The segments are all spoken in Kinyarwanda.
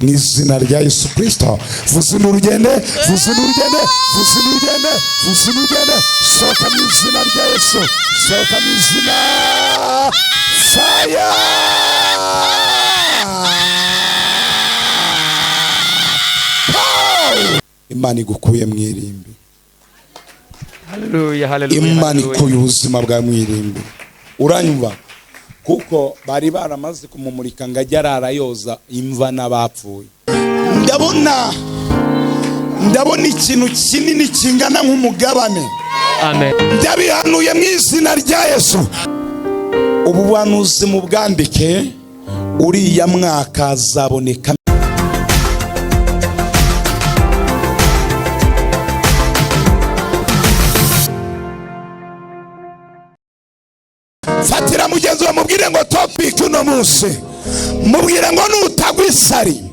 Mu izina rya Yesu Kristo, vuza urugende, vuza urugende, vuza urugende, vuza urugende. Sohoka mu izina rya Yesu, sohoka mu izina. Fire! Imana igukuye mu irimbi. Haleluya, haleluya. Imana ikuye ubuzima bwa mwirimbi. Uranyumva? Kuko bari baramaze kumumurika ngo ajye arara yoza imva n'abapfuye. Ndabona ikintu kinini kingana nk'umugabane. Amen. Ndabihanuye mu izina rya Yesu. Ubu buhanuzi mu bwandike, uriya mwaka azaboneka. Fatira mugenzi wa, mubwire ngo topic uno munsi, mubwire ngo nutagwa isari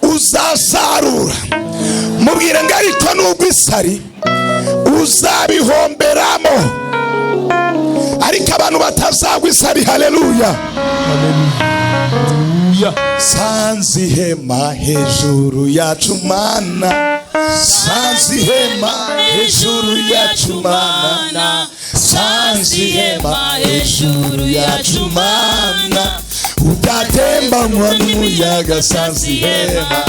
uzasarura, mubwire ngo ariko nugwa isari uzabihomberamo. Ariko abantu batazagwa isari, haleluya. Sanzi hema hejuru yacu mana, sanzi hema hejuru yacu mana, sanzi hema hejuru yacu mana, udatembanywa n'umuyaga. Sanzi hema,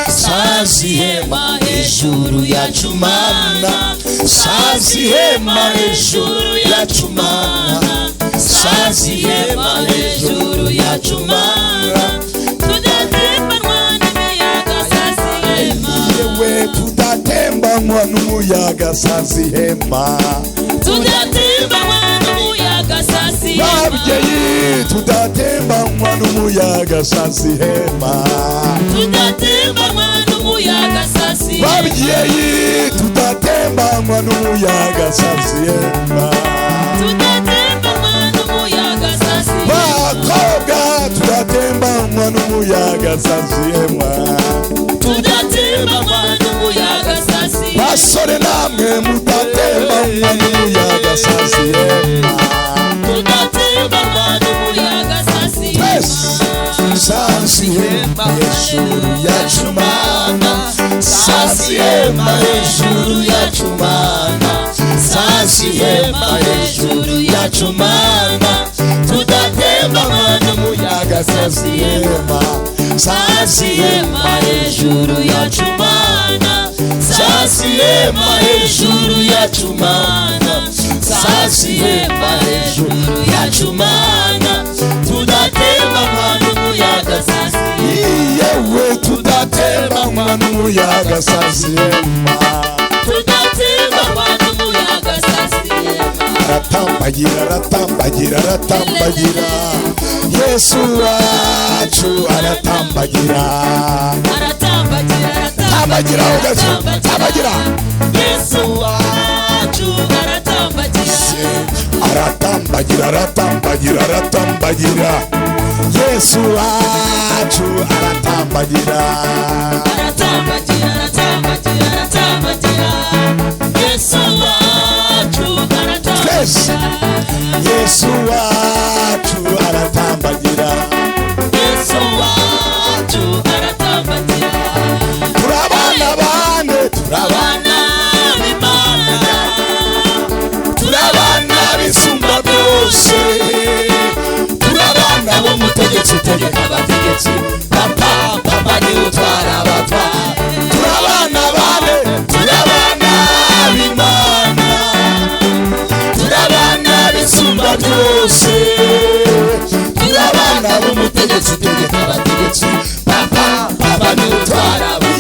sanzi hema hejuru yacu mana, sanzi hema hejuru yacu mana, sanzi hema hejuru yacu mana, yewe tudatembanywa n'umuyaga. Sanzi hema, tudatembanywa n'umuyaga. Sanzi hema, babyeyi, tudatembanywa n'umuyaga. Sanzi hema, tudatembanywa n'umuyaga. Sanzi hema, babyeyi, tudatembanywa n'umuyaga. Sanzi hema, tudatembanywa n'umuyaga. Sanzi hema, bakobwa, tudatembanywa n'umuyaga. Sanzi hema, tudatembanywa n'umuyaga. Sanzi hema, basore namwe mudatembanywa n'umuyaga. Sanzi hema, tudatembanywa n'umuyaga. Sanzi hema, sanzi hema hejuru yacu mana, sanzi hema hejuru yacu mana, sanzi hema hejuru yacu mana, tudatembanywa n'umuyaga. Sanzi hema, sanzi hema hejuru yacu mana, sanzi hema hejuru yacu mana, sanzi hema hejuru yacu mana, tudatembanywa n'umuyaga. Sanzi yewe tudatembanywa n'umuyaga. Sanzi hema, tudatembanywa n'umuyaga. Sanzi hema, aratambagira, aratambagira, aratambagira. Yesu wacu aratambagira, aratambagira, tambagira ugacu, tambagira. Yesu wacu aratambagira, aratambagira, aratambagira, aratambagira. Yesu wacu aratambagira, aratambagira, aratambagira, aratambagira. Yesu wacu twese aratambagira, Yesu wacu aratambagira, Yesu wacu aratambagira. Turabana bane, turabana Abana b'Imana, turabana bisumba byose, turabana b'umutegetsi utegeka abategetsi, papa, papa niwe utwara abatwara. Turabana bane, turabana b'Imana, turabana bisumba byose, turabana b'umutegetsi utegeka abategetsi, papa, papa niwe utwara abatwara.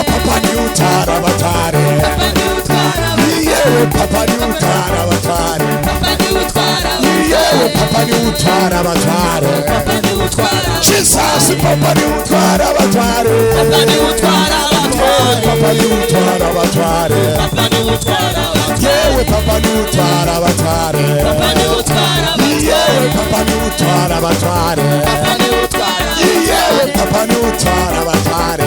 Papa niwe utwara abatware, Papa niwe utwara, yewe papa niwe utwara abatware, Papa niwe utwara, yewe papa niwe utwara abatware. Papa niwe utwara, Jesus, papa niwe utwara abatware, Papa niwe utwara abatware, papa niwe utwara abatware, Papa niwe utwara abatware, yewe papa niwe utwara abatware, Papa niwe utwara yewe papa niwe utwara abatware, Papa niwe utwara, yewe papa niwe utwara abatware,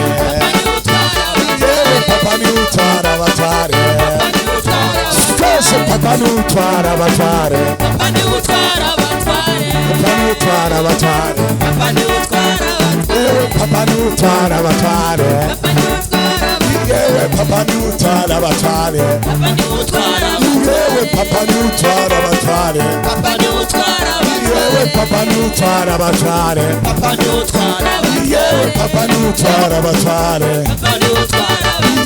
yewe papa niwe utwara abatware, twese papa niwe utwara abatware, Papa niwe utwara abatware, papa niwe utwara abatware, Papa niwe utwara abatware, Yewe papa ni utwara abatware. Yewe papa ni utwara abatware. Yewe papa ni utwara abatware. Yewe papa ni utwara abatware. Yewe papa ni utwara abatware.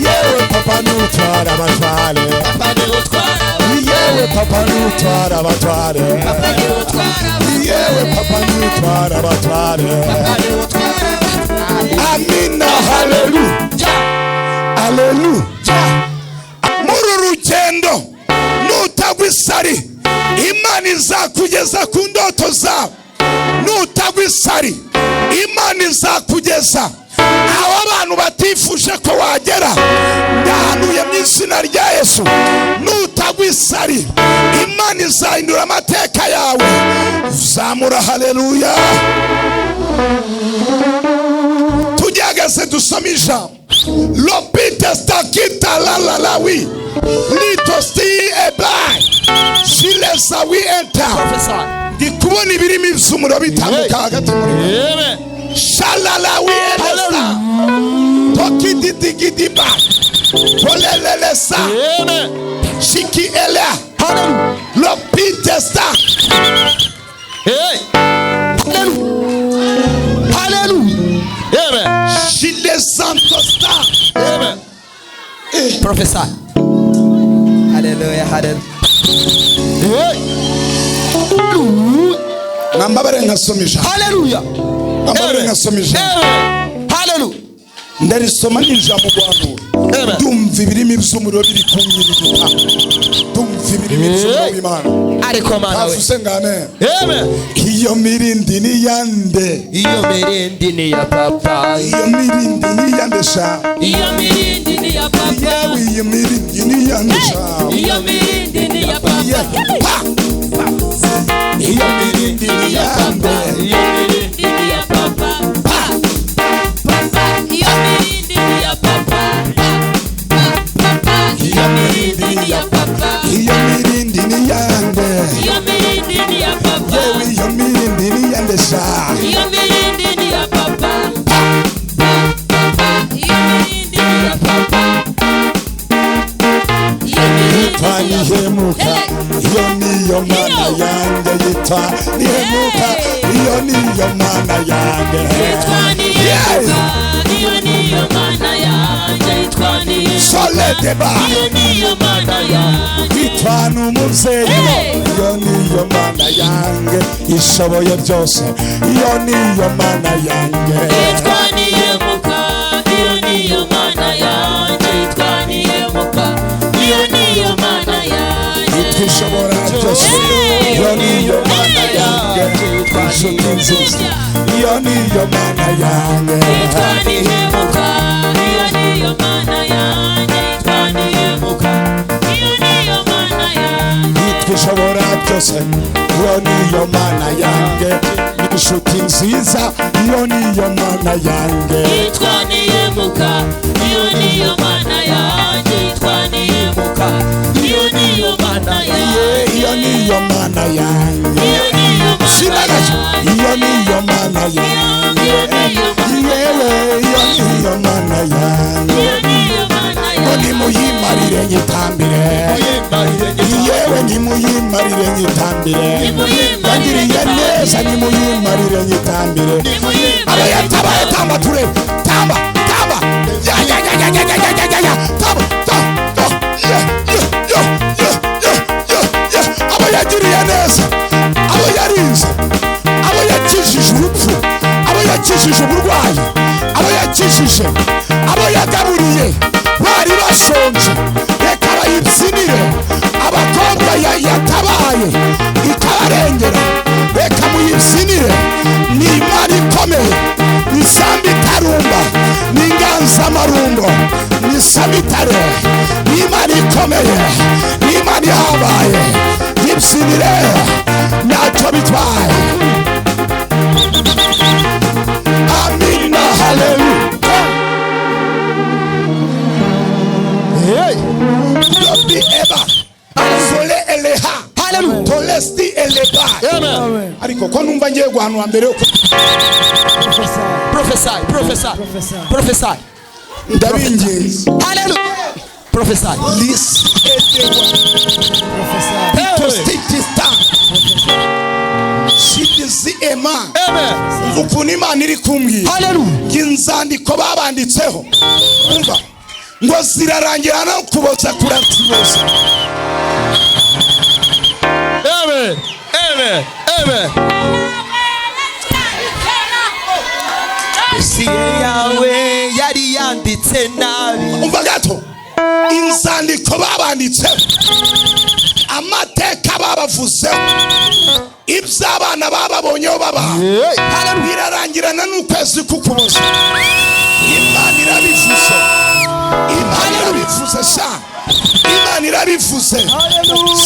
Yewe papa ni utwara abatware. Yewe papa ni utwara abatware. Yewe papa ni utwara abatware. Amina, haleluya. Haleluya. Muri rugendo nutagwa isari, Imana izakugeza ku ndoto zawe. Nutagwa isari, Imana izakugeza aho abantu batifuje ko wagera. Ndahanuye mu izina rya Yesu, nutagwa isari, Imana izahindura amateka yawe. Zamura haleluya. Tugerageze dusome ijambo. Lopitestakita la la la wi litosti ebai silesawi enta. Ndi kubona ibirimi by'umuriro bitambuka hagati muri mwe. Shalalawi elesta tokididigidiba tolelelesa shiki elea lopitesta. Hallelujah. Shilesantosta. Amen. Prophesy. Hallelujah. Hallelujah. Nambabare nkasoma ijambo. Hallelujah. Nambabare nkasoma ijambo. Hallelujah. Ndarisoma n'ijambo guhanura. Ndumva ibirimi by'umuriro biri kunyirigita. Ndumva ibirimi by'umuriro w'Imana. Ariko Mana we. Avuze ngo amen. Amen. Iyo mirindi ni yande. Iyo mirindi ni ya papa. Iyo mirindi ni yande sha. Iyo mirindi ni ya papa. Yewe iyo mirindi ni yande sha. Iyo mirindi ni ya papa. Pa. Iyo mirindi ni yande. Iyo mirindi ni ya papa. Pa. Papa. Iyo mirindi ni ya papa. Pa. Papa. Iyo mirindi ni ya papa. Iyo mirindi ni yande. Iyo mirindi ni ya papa. Yewe iyo mirindi ni yande sha. Iyo mirindi ni ya papa. Pa. Papa. Iyo mirindi ni ya papa. Iyo mirindi ni ya Nihemuka. Iyo niyo mana yanjye yitwa Nihemuka. Iyo niyo mana yanjye Yitwa Nihemuka. Iyo niyo mana yanjye yitwa Nihemuka. Soledeba. Iyo niyo mana yanjye Yitwa n'umubyeyi. Iyo niyo mana yanjye ishoboye byose. Iyo niyo mana yanjye Yitwa Nihemuka. Iyo niyo mana yanjye yitwa Nihemuka. Iyo niyo mana yanjye yitwa ishobora byose. Iyo niyo mana yanjye inshuti nziza. Iyo niyo mana yanjye Yitwa Nihemuka. Iyo niyo mana yanjye yitwa Nihemuka. Iyo niyo mana yanjye yitwa ishobora byose. Iyo niyo mana yanjye inshuti nziza. Iyo niyo mana yanjye Yitwa Nihemuka. Iyo niyo mana yanjye yitwa Nihemuka. Iyo niyo mana yanjye Iyo niyo mana yanjye Iyo niyo mana Sinagaje. yanjye Iyo niyo mana yanjye Yewe iyo niyo mana yanjye Iyo niyo mana Ngo yanjye nimuyimarire nyitambire. Yewe nimuyimarire nyitambire. Yangiriye neza nimuyimarire nyitambire. Abayatabaye tamba turebe. Tamba tamba. Ya ya ya ya ya ya ya ya ya. Tamba ta ta. Ye ye ye ye ye ye ye. Abayagiriye neza. Abayarinze. Abayakijije urupfu. Abayakijije uburwayi. Abayakijije. Abayagaburiye. Bari bashonje. Reka bayibyinire. Abakobwa yatabaye ikabarengera. Reka muyibyinire. Ni Imana ikomeye. Ni sambi itarumba. Ni inganzamarumbo. Ni samitare. Ni Imana ikomeye. Ni Imana ihambaye. Yibyinire. Ntacyo bitwaye. Amina, haleluya. Lobi eba. Sole eleha. Hallelujah. Tolesti eleba. Amen. Ariko ko numva ngiye guhanura mbere yo Prophesy. Prophesy, prophesy, prophesy. Ndabinginze. Hallelujah. Prophesy. Amen. Ukuntu Imana iri kumbwira. Hallelujah. Inzandiko babanditseho, umva ngo zirarangira no kuboza kuraziboza. Amen. Amen. Amen. Dosiye yawe yari yanditse nabi. Umva gato, inzandiko babanditseho, amateka babavuzeho, iby'abana bababonyeho babaha, birarangirana n'ukwezi k'Ukuboza. Imana irabivuze, Imana irabivuze sha, Imana irabivuze.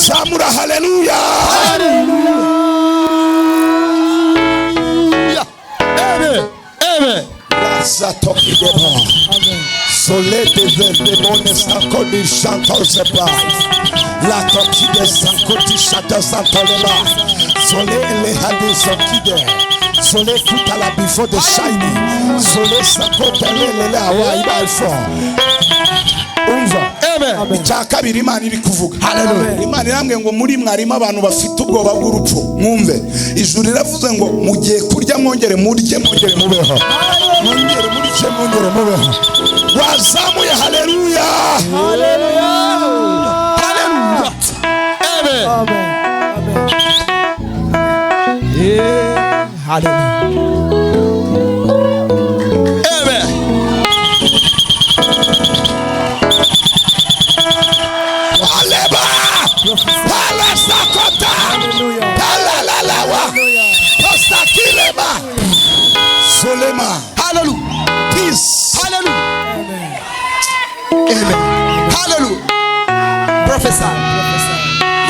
Samura haleluya. Hallelujah. Amen. Amen. Sole de verdemone sankoni shantozepa. La tokide sankoti shato santolema. Sole le hadi sokide. Sole kuta la before the shining. Sole sankota le le awa iba ifo. Umva. Amen. Icya kabiri Imana iri kuvuga. Hallelujah. Imana irambwiye ngo muri mwarimo abantu bafite ubwoba bw'urupfu. Mwumve. Ijuru riravuze ngo mugiye kurya mwongere murye, mwongere mubeho. Mwongere murye, mwongere mubeho. Wazamuye haleluya. Hallelujah. Hallelujah. Amen. Amen. Amen. Yeah. Hallelujah. Amen. Aleba. Palasakota. Palalalawa. Posakilema. Solema. Hallelujah. Peace. Hallelujah. Amen. Hallelujah. Prophesy.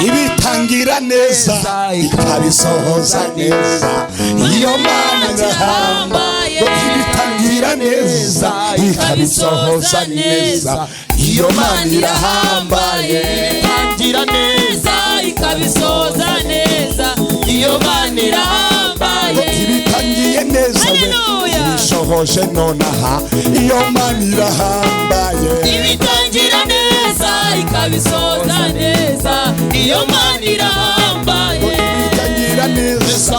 Ibitangira neza ikabisohoza neza, iyo Mana irahambaye. Ibitangira neza ikabisohoza neza, iyo Mana irahambaye. Ibitangira neza ikabisohoza neza, iyo Mana irahambaye. Ibitangiye neza we ibishohoje nonaha, iyo Mana irahambaye. Ibitangira neza ikabisohoza neza, iyo Mana irahambaye. Ibitangira neza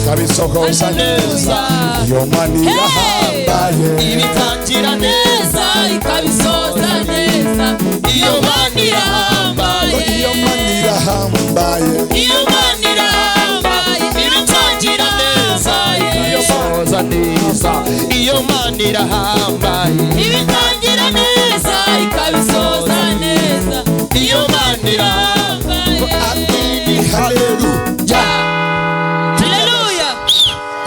ikabisohoza neza, iyo Mana irahambaye. Ibitangira neza ikabisohoza neza, iyo Mana irahambaye. Iyo Mana irahambaye. Iyo Mana irahambaye. Ibitangira neza ikabisohoza neza, iyo Mana irahambaye. Ibitangira neza ikabisohoza neza, iyo Mana irahambaye. Haleluya. Haleluya.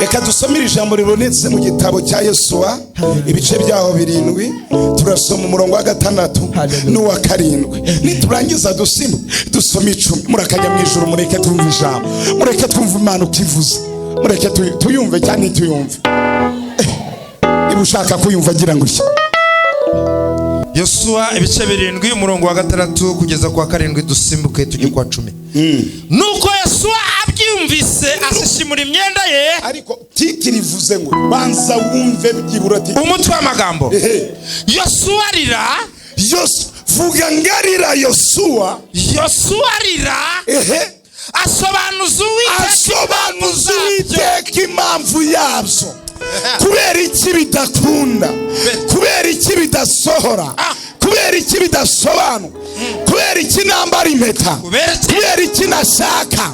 Reka dusomere ijambo ribonetse mu gitabo cya Yosuwa ibice byaho 7, turasoma umurongo wa 6 n'uwa 7. Niturangiza dusome 10. Murakajya mu ijuru, mureke twumve ijambo, mureke twumve Imana ukivuze, mureke tuyumve cyane tuyumve. Niba ushaka kuyumva agira ngo utya. Yosuwa ibice 7 umurongo wa 6 kugeza kwa 7, dusimbuke tujye kwa 10. Nuko Yosuwa abyumvise asishimura imyenda ye. Ariko titiri ivuze ngo banza wumve byibura titiri. Umutwe w'amagambo. Yosuwa arira. Vuga ngarira Yosuwa. Yosuwa arira. Asobanuza Uwiteka impamvu yabyo. Kubera iki bidakunda, kubera iki bidasohora, kubera iki bidasobanuka, kubera iki nambara impeta, kubera iki nashaka,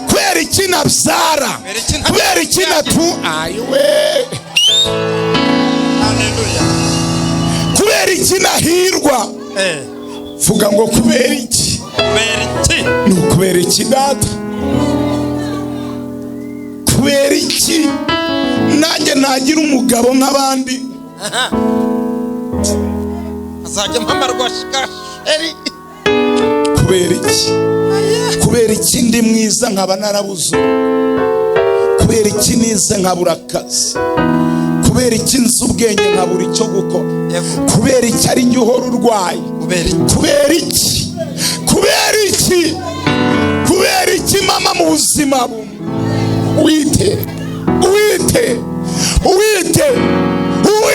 kubera iki nabyara, kubera iki natu ayiwe, kubera iki nahirwa. Vuga ngo kubera iki? Ni ukubera iki data? Kubera iki nanjye nagira umugabo nk'abandi? Azajya mpamarwa sheri. Kubera iki? Kubera iki ndi mwiza nkaba narabuze? Kubera iki nize nkabura akazi? Kubera iki nzi ubwenge nkabura icyo gukora? Kubera iki ari njye uhora urwaye? Kubera iki? Kubera iki? Kubera iki mama mu buzima? Wite, wite, wite.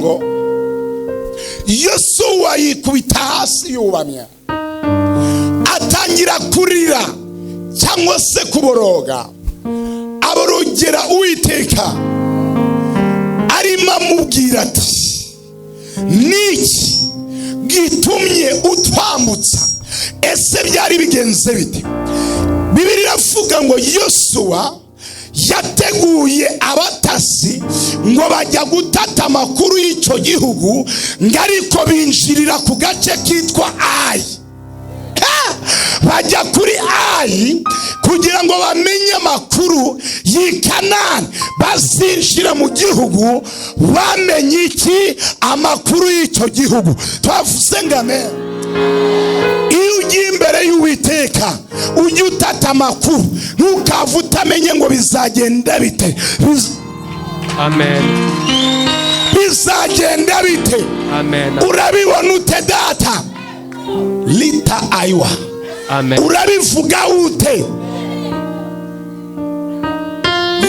Ngo Yosuwa yikubita hasi yubamya, atangira kurira cyangwa se kuboroga, aborogera Uwiteka, arimo amubwira ati: "Niki gitumye utwambutsa? Ese byari bigenze bite?" Bibiliya iravuga ngo Yosuwa yateguye abatasi ngo bajya gutata amakuru y'icyo gihugu, ngo ariko binjirira ku gace kitwa Ayi. Bajya kuri Ayi kugira ngo bamenye amakuru y'i Kanani. Bazinjira mu gihugu bamenye iki? Amakuru y'icyo gihugu. Twavuze ngo amen. Iyo ugiye imbere y'Uwiteka, ujye utata amakuru, ntukave utamenye ngo bizagenda bite. Amen. Bizagenda bite? Amen. Urabibona ute, data lita ayiwa? Amen. Urabivuga ute?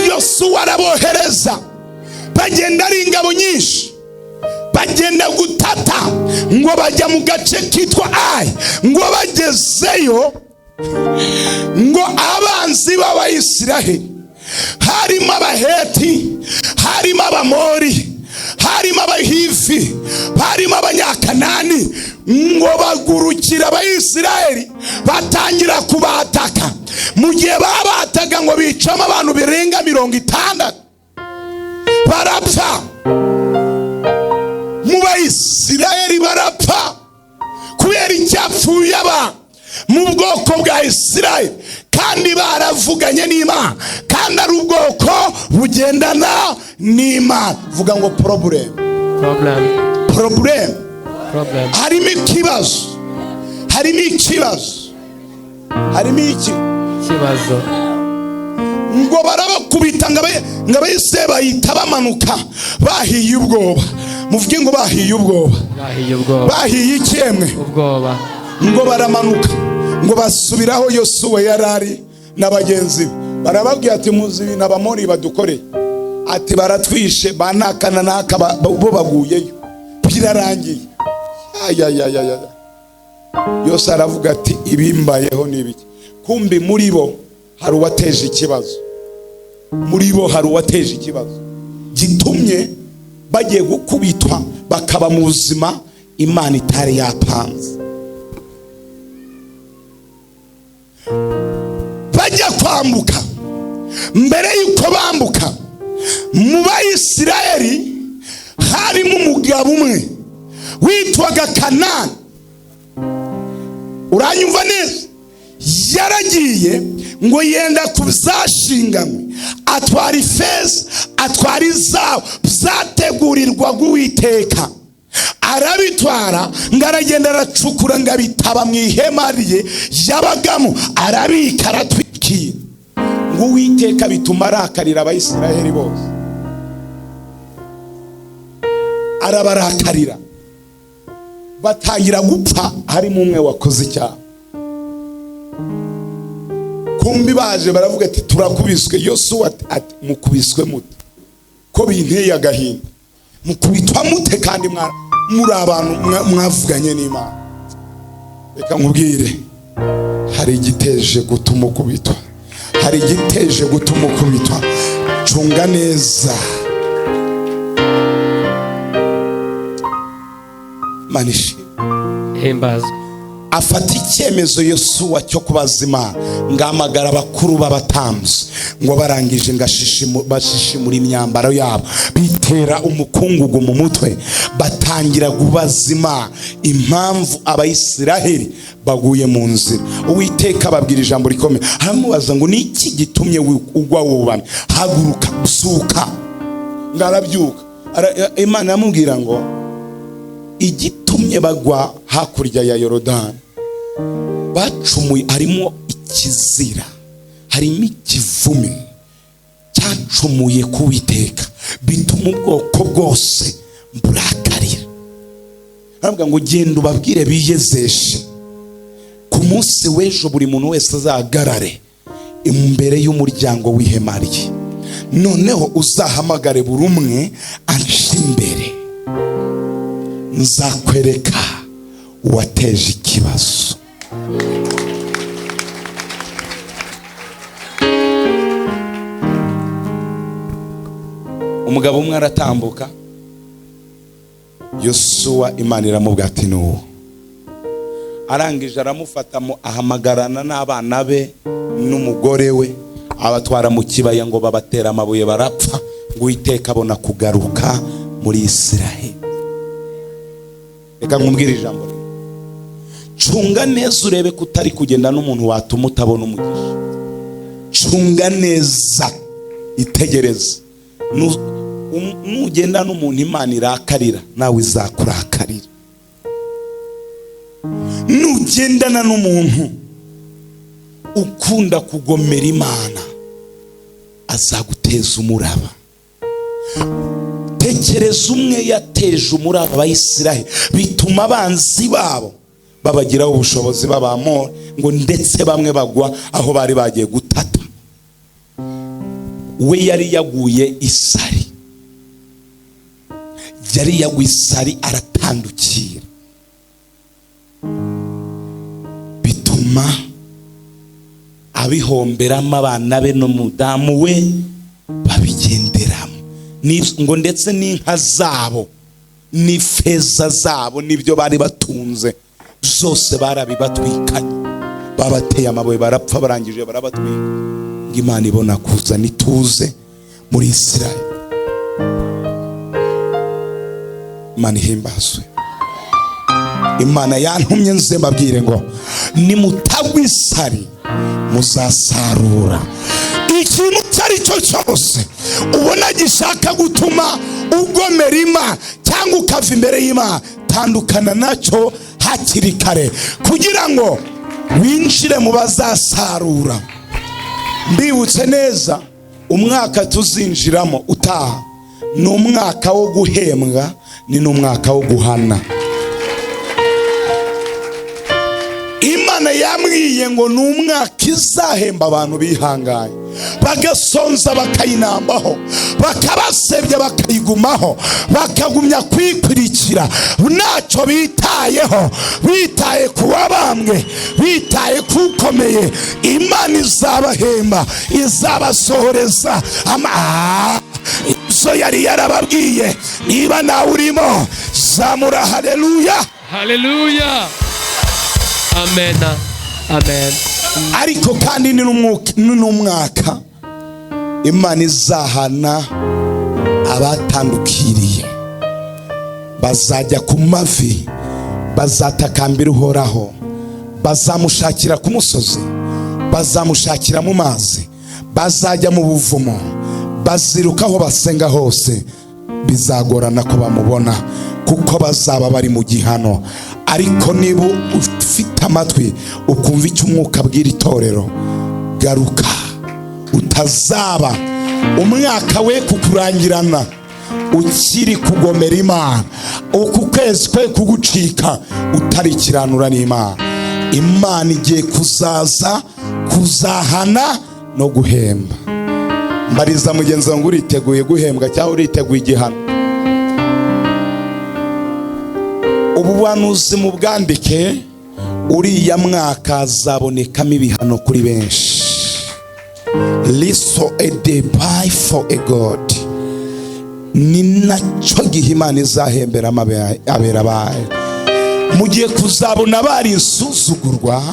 Yosuwa arabohereza, bagenda ari ingabo nyinshi, bagenda gutata, ngo bajya mu gace kitwa Ayi. Ngo bagezeyo, ngo abanzi b'Abayisiraheli harimo Abaheti, harimo Abamori, harimo Abahivi, harimo Abanyakanani, ngo bagurukira Abayisiraheli, batangira kubataka. Mu gihe babataga, ngo bicamo abantu birenga 60, barapfa. Mu Bayisiraheli barapfa kubera icyapfuye aba mu bwoko bwa Isiraheli, kandi baravuganye n'Imana, kandi ari ubwoko bugendana n'Imana. Vuga ngo problem. Problem. Problem. Problem. Harimo ikibazo, harimo ikibazo, harimo iki? Ikibazo. Ngo barabakubita, ngo Abayisiraheli bahita bamanuka bahiye ubwoba. Muvuge ngo bahiye ubwoba. Bahiye ubwoba. Bahiye ikemwe? Ubwoba. Ngo baramanuka, ngo basubiraho Yosuwa yari ari na bagenzi be, barababwira ati: "Muzi ibintu Abamori badukoreye?" Ati: "Baratwishe, banakana naka bo baguyeyo, birarangiye." Ayayayaya! Yose aravuga ati: "Ibimbayeho ni ibiki?" Kumbi muri bo hari uwateje ikibazo, muri bo hari uwateje ikibazo gitumye bagiye gukubitwa, bakaba mu buzima Imana itari yapanze. Bajya kwambuka, mbere y'uko bambuka, mu Bayisiraheli harimo umugabo umwe witwaga Kanani. Uranyumva neza? Yaragiye ngo yenda ku byashinganywe, atwara ifeza, atwara izahabu byategurirwaga Uwiteka, arabitwara. Ngo aragenda, aracukura, ngo abitaba mu ihema rye yabagamo, arabika, aratwikiye. Ngo Uwiteka bituma arakarira Abayisiraheli bose, arabarakarira, batangira gupfa, harimo umwe wakoze icyaha. Kumbi baje baravuga ati: "Turakubiswe." Yosuwa ati: "Mukubiswe mute ko binteye agahinda? Mukubitwa mute kandi muri abantu mwavuganye n'Imana?" Reka nkubwire, hari igiteje gutuma ukubitwa, hari igiteje gutuma ukubitwa. Cunga neza. Imana ishimwe. Himbazwe. Afata icyemezo Yosuwa cyo kubaza Imana, ngahamagara abakuru b'abatambyi. Ngo barangije, ngo bashishimura imyambaro yabo, bitera umukungugu mu mutwe, batangira kubaza Imana impamvu Abayisiraheli baguye mu nzira. Uwiteka ababwira ijambo rikomeye, aramubaza ngo: "Ni iki gitumye ugwa wubamye? Haguruka, byuka." Ngo arabyuka. Imana iramubwira ngo igitumye bagwa hakurya ya Yorodani, bacumuye, harimo ikizira, harimo ikivume cyacumuye ku Uwiteka, bituma ubwoko bwose burakarira. Aravuga ngo: "Genda ubabwire biyezeshe, ku munsi w'ejo buri muntu wese azahagarare imbere y'umuryango w'ihema rye, noneho uzahamagare buri umwe anca imbere." Nzakwereka uwateje ikibazo. Umugabo umwe aratambuka, Yosuwa Imana iramubwira ati nuwo. Arangije aramufata, ahamagarana n'abana be n'umugore we, abatwara mu kibaya ngo babatera amabuye barapfa, ngo Uwiteka abona kugaruka muri Isiraheli. Reka nkubwire ijambo rimwe. Cunga neza urebe ko utari kugenda n'umuntu watuma utabona umugisha. Cunga neza, itegereze. Nugenda n'umuntu Imana irakarira, nawe izakurakarira. Nugendana n'umuntu ukunda kugomera Imana, azaguteza umuraba. Tekereza umwe yateje umuraba Abayisiraheli, bituma abanzi babo babagiraho ubushobozi b'Abamori, ngo ndetse bamwe bagwa aho bari bagiye gutata. We yari yaguye isari, yari yaguye isari aratandukira, bituma abihomberamo abana be n'umudamu we babigenderamo, ngo ndetse n'inka zabo n'ifeza zabo n'ibyo bari batunze zose barabibatwikanye, babateye amabuye barapfa, barangije barabatwika. Ngo Imana ibona kuzana ituze muri Isiraheli. Imana ihimbazwe. Imana yantumye nze mbabwire ngo nimutagwa isari muzasarura. Ikintu icyo ari cyo cyose ubona gishaka gutuma ugomera Imana cyangwa ukava imbere y'Imana, tandukana nacyo hakiri kare kugira ngo winjire mu bazasarura. Mbibutse neza, umwaka tuzinjiramo utaha ni umwaka wo guhembwa, ni n'umwaka wo guhana. Imana yambwiye ngo ni umwaka izahemba abantu bihangaye, bagasonza bakayinambaho, bakabasebya bakayigumaho, bakagumya kwikurikira ntacyo bitayeho, bitaye ku wabambwe, bitaye ku ukomeye. Imana izabahemba, izabasohoreza ibyo yari yarababwiye. Niba nawe urimo, zamura haleluya, Haleluya, amen, amen. Ariko kandi ni n'umwaka Imana izahana abatandukiriye, bazajya ku mavi, bazatakambira Uhoraho, bazamushakira ku musozi, bazamushakira mu mazi, bazajya mu buvumo, baziruka aho basenga hose. Bizagorana ko bamubona kuko bazaba bari mu gihano. Ariko niba ufite amatwi ukumva icyo umwuka abwira itorero, garuka, utazaba umwaka we kukurangirana ukiri kugomera Imana, uku kwezi kwe kugucika utarikiranura n'Imana. Imana igiye kuzaza kuzahana no guhemba. Mbariza mugenzi wangu, uriteguye guhembwa cyangwa uriteguye igihano? Ubu buhanuzi mu bwandike, uriya mwaka azabonekamo ibihano kuri benshi. Liso a day by for a God. Ni nacyo gihe Imana izahembera abera bayo. Mugiye kuzabona bari insuzugurwa,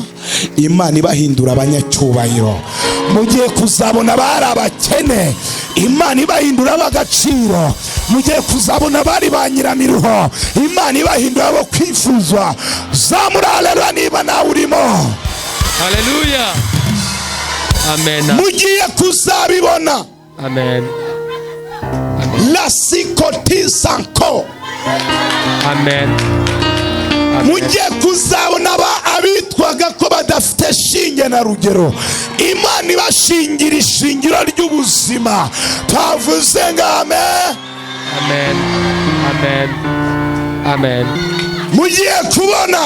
Imana ibahindura abanyacyubahiro. Mugiye kuzabona bari abakene, Imana ibahindura ab'agaciro. Mugiye kuzabona bari ba nyiramiruho, Imana ibahindura abo kwifuzwa. Zamura haleluya niba nawe urimo. Haleluya, amen. Mugiye kuzabibona. Amen. La sikotisanko. Amen. Mugiye kuzabona abitwaga ko badafite shinge na rugero, Imana ibashingira ishingiro ry'ubuzima. Tavuze ngo amen. Amen. Amen. Amen. Mugiye kubona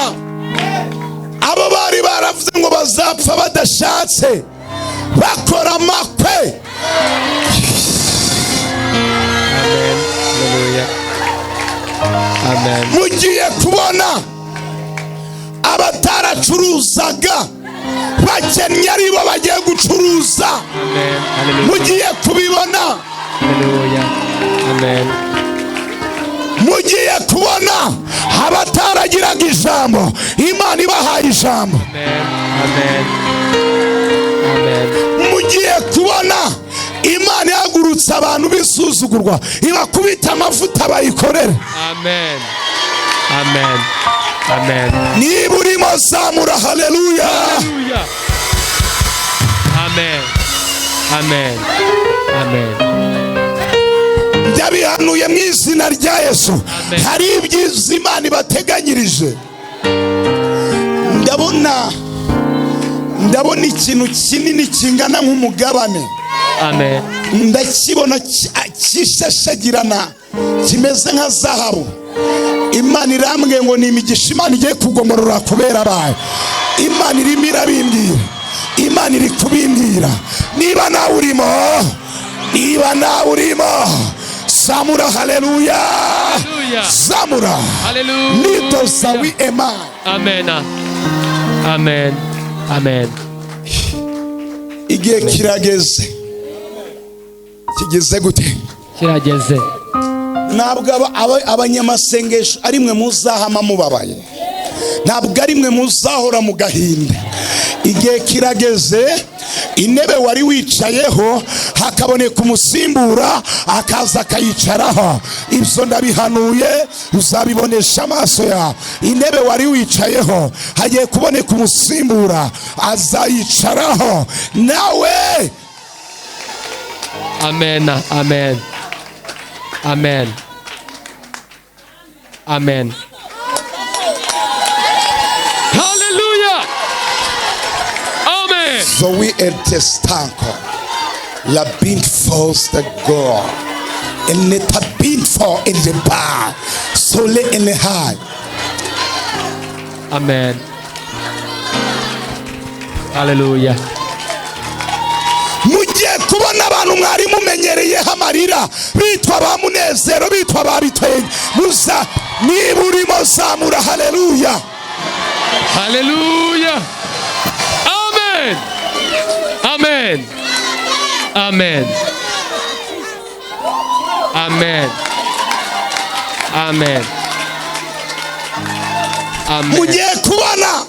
abo bari baravuze ngo bazapfa badashatse, bakora amakwe. Amen. Haleluya. Amen. Amen. Mugiye kubona abataracuruzaga bakennye aribo bagiye gucuruza. Amen. Hallelujah. Mugiye kubibona. Hallelujah. Amen. Mugiye kubona abataragiraga ijambo Imana ibahaye ijambo. Amen. Amen. Amen. Mugiye kubona Imana ihagurutse abantu bisuzugurwa, ibakubita amavuta bayikorere. Amen. Amen. Amen. Niba urimo zamura haleluya. Hallelujah. Amen. Amen. Amen. Ndabihanuye mu izina rya Yesu. Amen. Hari ibyiza Imana ibateganyirije. Ndabona ikintu kinini kingana nk'umugabane. Amen. Ndakibona kishashagirana, kimeze nka zahabu. Imana irambwiye ngo ni imigisha Imana igiye kugomorora kubera abayo. Imana irimo irabimbwira, Imana iri kubimbwira. Niba nawe urimo, niba nawe urimo, zamura haleluya. Hallelujah. Zamura. Hallelujah. Nitosawi ema. Amen. Amen. Amen. Igihe kirageze. Kigeze gute? Kirageze. Ntabwo abanyamasengesho ari mwe muzahama mubabaye, ntabwo ari mwe muzahora mu gahinda. Igihe kirageze intebe wari wicayeho hakaboneka umusimbura akaza akayicaraho. Ibyo ndabihanuye, uzabibonesha amaso yawe. Intebe wari wicayeho hagiye kuboneka umusimbura azayicaraho nawe. Amen. Amen. Amen. Amen. Hallelujah. Amen. Zoe el testanko la bint falls the girl and let a bint fall in the bar sole in the high. Amen. Hallelujah. Mugiye kubona abantu mwari mumenyereyeho amarira bitwa ba Munezero, bitwa ba Bitwenge. Muza niba urimo zamura haleluya. Hallelujah. Amen. Amen. Amen. Amen. Amen. Amen. Mugiye kubona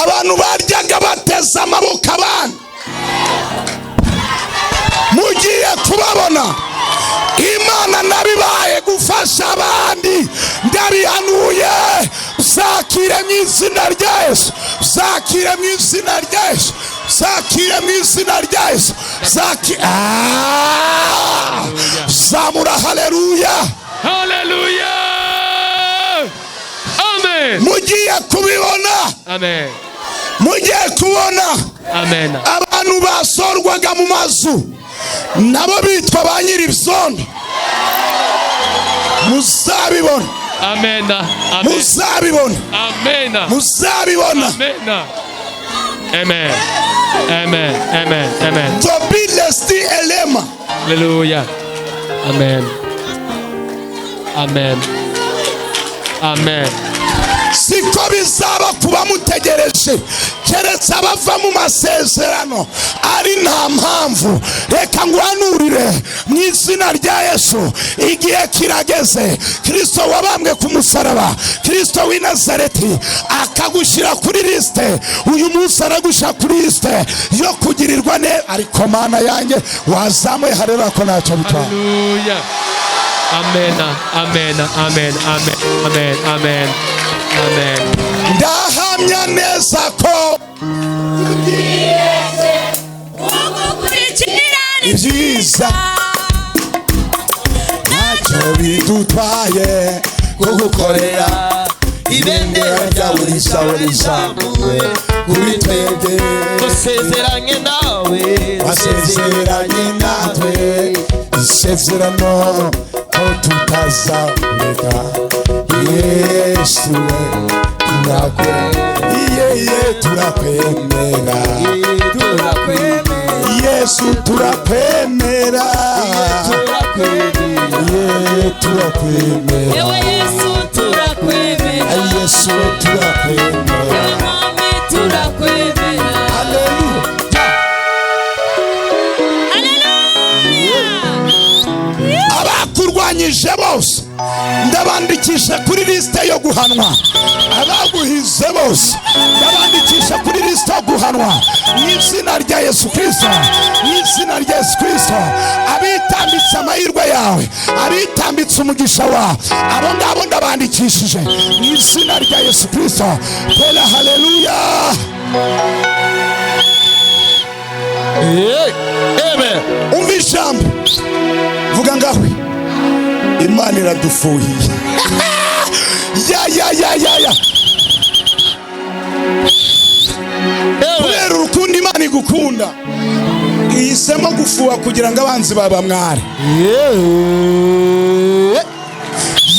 abantu baryaga bateze amaboko abana, mugiye kubabona. Imana nabibaye gufasha abandi, ndabihanuye. Zakire mu izina rya Yesu, zakire mu izina rya Yesu, zakire mu izina rya Yesu. Zamura haleluya. Hallelujah. Amen. Mugiye kubibona. Amen. Mugiye kubona. Amen. Abantu basorwaga mu mazu nabo bitwa ba nyir'ibyondo, muzabibona. Amen. Amen. Muzabibona. Amen. Muzabibona. Amen. Amen. Amen. Amen. Amen. Tobilesti elema. Hallelujah. Amen. Amen. Amen. Siko bizaba kuba mutegereje, keretse abava mu masezerano ari nta mpamvu. Reka nguhanurire mu izina rya Yesu, igihe kirageze. Kristo wabambwe ku musaraba, Kristo w'i Nazareti akagushyira kuri liste. Uyu munsi aragushyira kuri liste yo kugirirwa neza. Ariko Mana yanjye wazamuye harera ko ntacyo bitwara. Hallelujah. Amen. Amen. Amen. Amen. Amen. Amen. Amen. Ndahamya neza ko ibyiza ntacyo bidutwaye kugukorera. Ibendera ryawe rizahora rizamuwe kuri twebwe. Dusezeranye nawe, wasezeranye natwe isezerano ko tutazareka. Yesu turakwemera, Yesu turakwemera, turakwemera. Yewe Yesu. Turakwemera. Ewe Mwami turakwemera. Haleluya. Haleluya. Abakurwanyije bose ndabandikisha kuri lisite yo guhanwa. Abaguhize bose ndabandikisha kuri lisite yo guhanwa mu izina rya Yesu Kirisito, mu izina rya Yesu Kirisito. Abitambitse amahirwe yawe, abitambitse umugisha wawe, abo ngabo ndabandikishije mu izina rya Yesu Kirisito. Tera haleluya. Amen. Umva ijambo, vuga ngawe, Imana iradufuhiye. Ya ya ya ya ya. Kubera urukundo Imana igukunda, ihisemo gufuha kugira ngo abanzi babamware.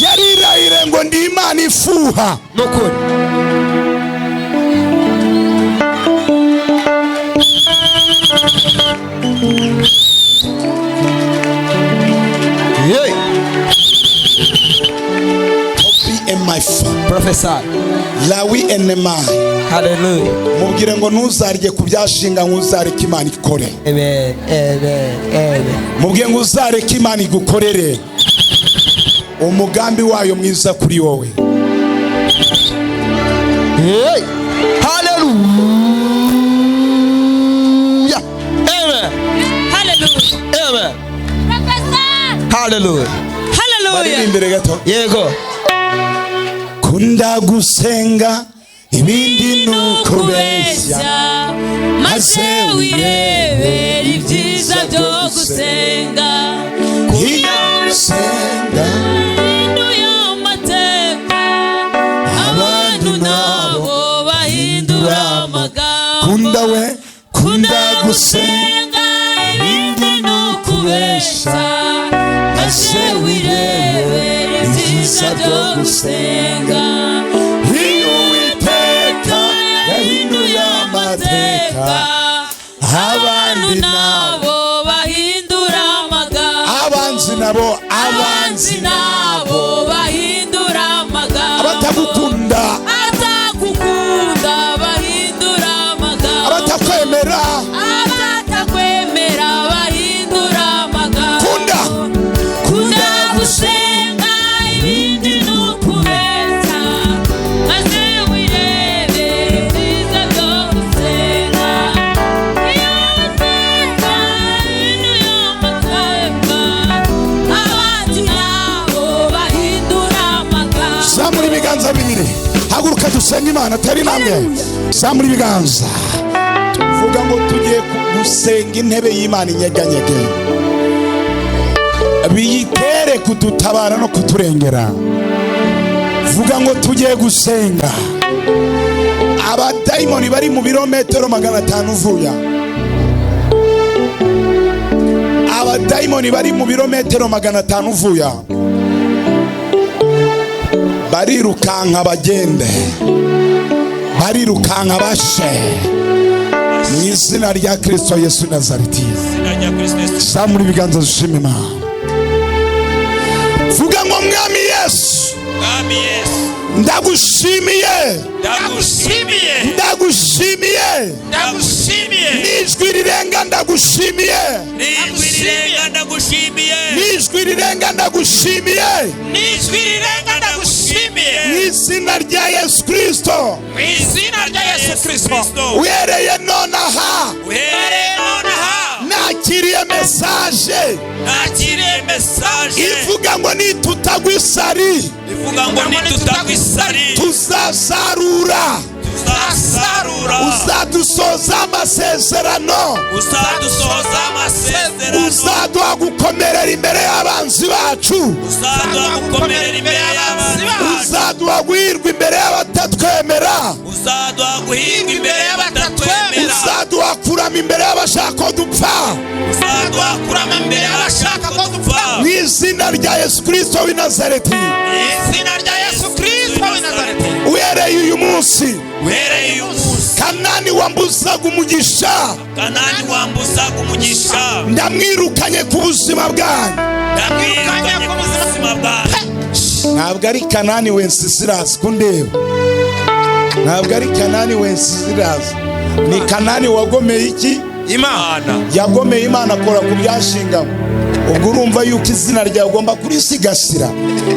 Yarirahire ngo ndi Imana ifuha. Nukuri. Be in my phone. Prophesy. Lawi enema. Hallelujah. Mubwire ngo ntuzarye ku byashinga, ntuzareke Imana ikore. Amen. Amen. Amen. Mubwire ngo uzareke Imana igukorere umugambi wayo mwiza kuri wowe. Hey. Hallelujah. Amen. Haleluya. Amen. Hallelujah. Haleluya. Baririmbire gato. Yego. Kunda gusenga, ibindi ni ukubeshya. Maze wirebere ibyiza byo gusenga. Iyo usenga Hinduye amateka, abantu nabo bahindura amagambo. Kunda we, kunda Kunda gusenga, gusenga, ibindi ni ukubeshya. Maze wirebere ibyiza byo gusenga. Iyo Uwiteka yahinduye amateka, abantu abandi nabo, nabo bahindura amagambo. Abanzi nabo, abanzi nabo bahindura amagambo. Abatagukunda, abatagukunda bahindura amagambo. Abatakwemera, abatakwemera bahindura amagambo. Kunda. Kunda gusenga, ibindi ni ukubeshya. Maze wirebere ibyiza byo gusenga. Iyo usenga yahinduye amateka, abandi nabo bahindura amagambo. Zamura ibiganza bibiri, haguruka dusenge Imana. Tera intambwe, zamura ibiganza, tuvuga ngo tugiye gusenga intebe y'Imana inyeganyege, biyitere kudutabara no kuturengera. Vuga ngo tugiye gusenga. Abadayimoni bari mu birometero 500 uvuya, abadayimoni bari mu birometero 500 uvuya, barirukanka bagende, barirukanka bashe, mu izina rya Kristo Yesu Nazareti. Zamura ibiganza dushima Imana. Vuga ngo Mwami Yesu, Mwami Yesu, ndagushimiye, ndagushimiye, ndagushimiye, ndagushimiye, n'ijwi rirenga ndagushimiye, n'ijwi rirenga ndagushimiye, n'ijwi rirenga ndagushimiye, n'ijwi rirenga ndagushimiye, mu izina rya Yesu Kristo. Mu izina rya Yesu Kristo. Uhereye nonaha, uhereye nonaha, nakiriye mesaje, nakiriye mesaje ivuga ngo nitutagwa isari, ivuga ngo nitutagwa isari, tuzasarura, tuzasarura, uzadusoza amasezerano, uzadusoza amasezerano, uzaduha gukomerera imbere y'abanzi bacu, uzaduha gukomerera imbere y'abanzi bacu, uzaduha guhirwa imbere y'abatatwemera, uzaduha guhirwa imbere y'abatatwemera, uzaduha kurama imbere y'abashaka ko dupfa, uzaduha kurama imbere y'abashaka ko dupfa, mu izina rya Yesu Kristo w'i Nazareti. Mu izina rya Yesu Kristo w'i Nazareti. Uhereye uyu munsi, uhereye uyu munsi, Kanani wambuzaga umugisha, Kanani wambuzaga umugisha, ndamwirukanye ku buzima bwanyu. Ndamwirukanye ku buzima bwanyu. Ntabwo ari Kanani Wenceslas kundeba. Ntabwo ari Kanani Wenceslas, ni Kanani wagomeye iki? Imana. Yagomeye Imana, akora ku byashinganywe. Ubwo urumva yuko izina ryawe ugomba kurisigasira.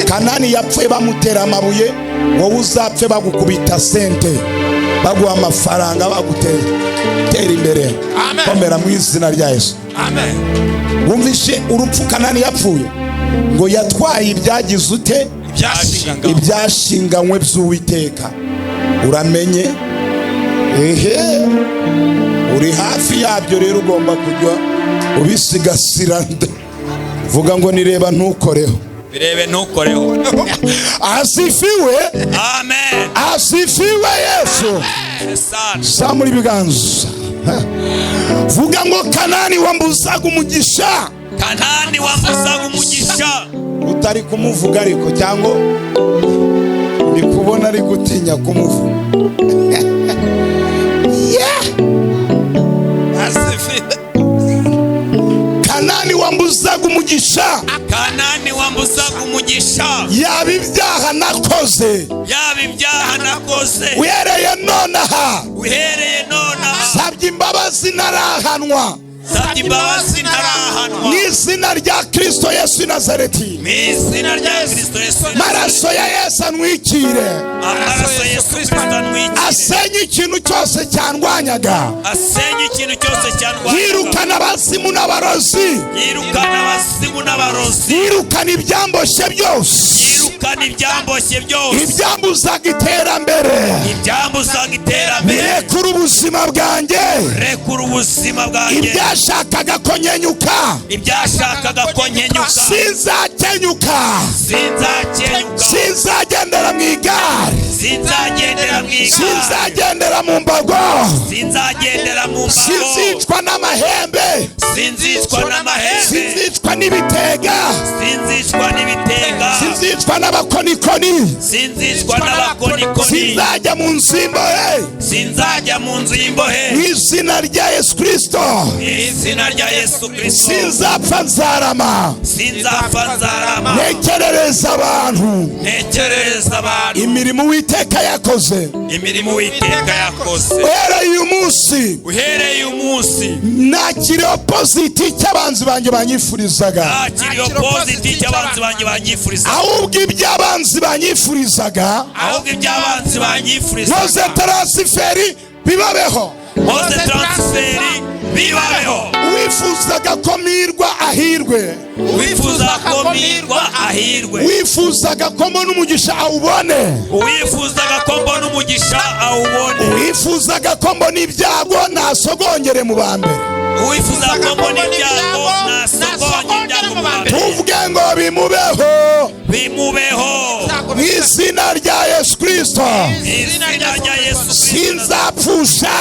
Kanani yapfuye bamutera amabuye, wowe uzapfe bagukubita sente, baguha amafaranga, bagutera tera imbere. Amen. Komera mu izina rya Yesu. Amen. Wumvishe urupfu Kanani yapfuye, ngo yatwaye ibyagize ute? Ibyashinganywe. Ibyashinganywe by'Uwiteka. Uramenye ehe, uri hafi yabyo rero, ugomba kujya ubisigasira. Vuga ngo nireba ntukoreho. Birebe ntukoreho. Asifiwe. Amen. Asifiwe Yesu. Sana. Zamura ibiganza, vuga ngo Kanani wambuzaga umugisha. Kanani wambuzaga umugisha. Utari kumuvuga ariko, cyangwa ndi kubona ari gutinya kumuvuga. Yeah! Asifiwe. Kanani wambuzaga umugisha. Kanani wambuzaga umugisha. Yaba ibyaha nakoze, Yaba ibyaha nakoze, uhereye nonaha, uhereye nonaha, sabye imbabazi narahanwa. Sabye imbabazi ntarahanwa. Mu izina rya Kristo Yesu i Nazareti, Mu izina rya Kristo Yesu, maraso ya Yesu antwikire, amaraso Yesu Kristo antwikire, asenye ikintu cyose cyandwanyaga, asenye ikintu cyose cyandwanyaga, yirukana abazimu n'abarozi, yirukana abazimu n'abarozi, yirukana ibyamboshye byose, yirukana ibyamboshye byose, ibyambuzaga iterambere, ibyambuzaga iterambere, birekura ubuzima bwanjye, rekura ubuzima bwanjye, ibyashakaga ko nkenyuka, ibyashakaga ko nkenyuka, sinzakenyuka, sinzakenyuka, sinzagendera mu igare, sinzagendera mu igare, sinzagendera mu mbago, sinzagendera mu mbago, sinzicwa n'amahembe, sinzicwa n'amahembe, sinzicwa n'ibitega, sinzicwa n'ibitega, sinzicwa n'abakonikoni, sinzicwa n'abakonikoni, sinzajya mu nzu y'imbohe, sinzajya mu nzu y'imbohe, mu izina rya Yesu Kirisito, mu izina rya Yesu Kristo, sinzapfa nzarama, sinzapfa nzarama, ntekerereza abantu ntekerereza abantu imirimo Uwiteka yakoze. Imirimo Uwiteka yakoze. Uhereye uyu munsi, Uhereye umunsi, nakiri opposite cy'abanzi banjye banyifurizaga, nakiri opposite cy'abanzi banjye banyifuriza, ahubwo iby'abanzi banyifurizaga, ahubwo iby'abanzi banyifuriza, nkoze transfer, bibabeho. Nkoze transfer, bibabeho. Wifuzaga ko mirwa ahirwe, Wifuza ko mirwa ahirwe, wifuzaga ko mbona umugisha awubone, uwifuzaga ko mbona umugisha awubone, wifuzaga ko mbona ibyago nasogongere mu ba mbere, uwifuza ko mbona ibyago nasogongere ibyago mu ba mbere, tuvuge ngo bimubeho, bimubeho, mu izina rya Yesu Kirisito. Mu izina rya Yesu Kristo. Sinzapfusha,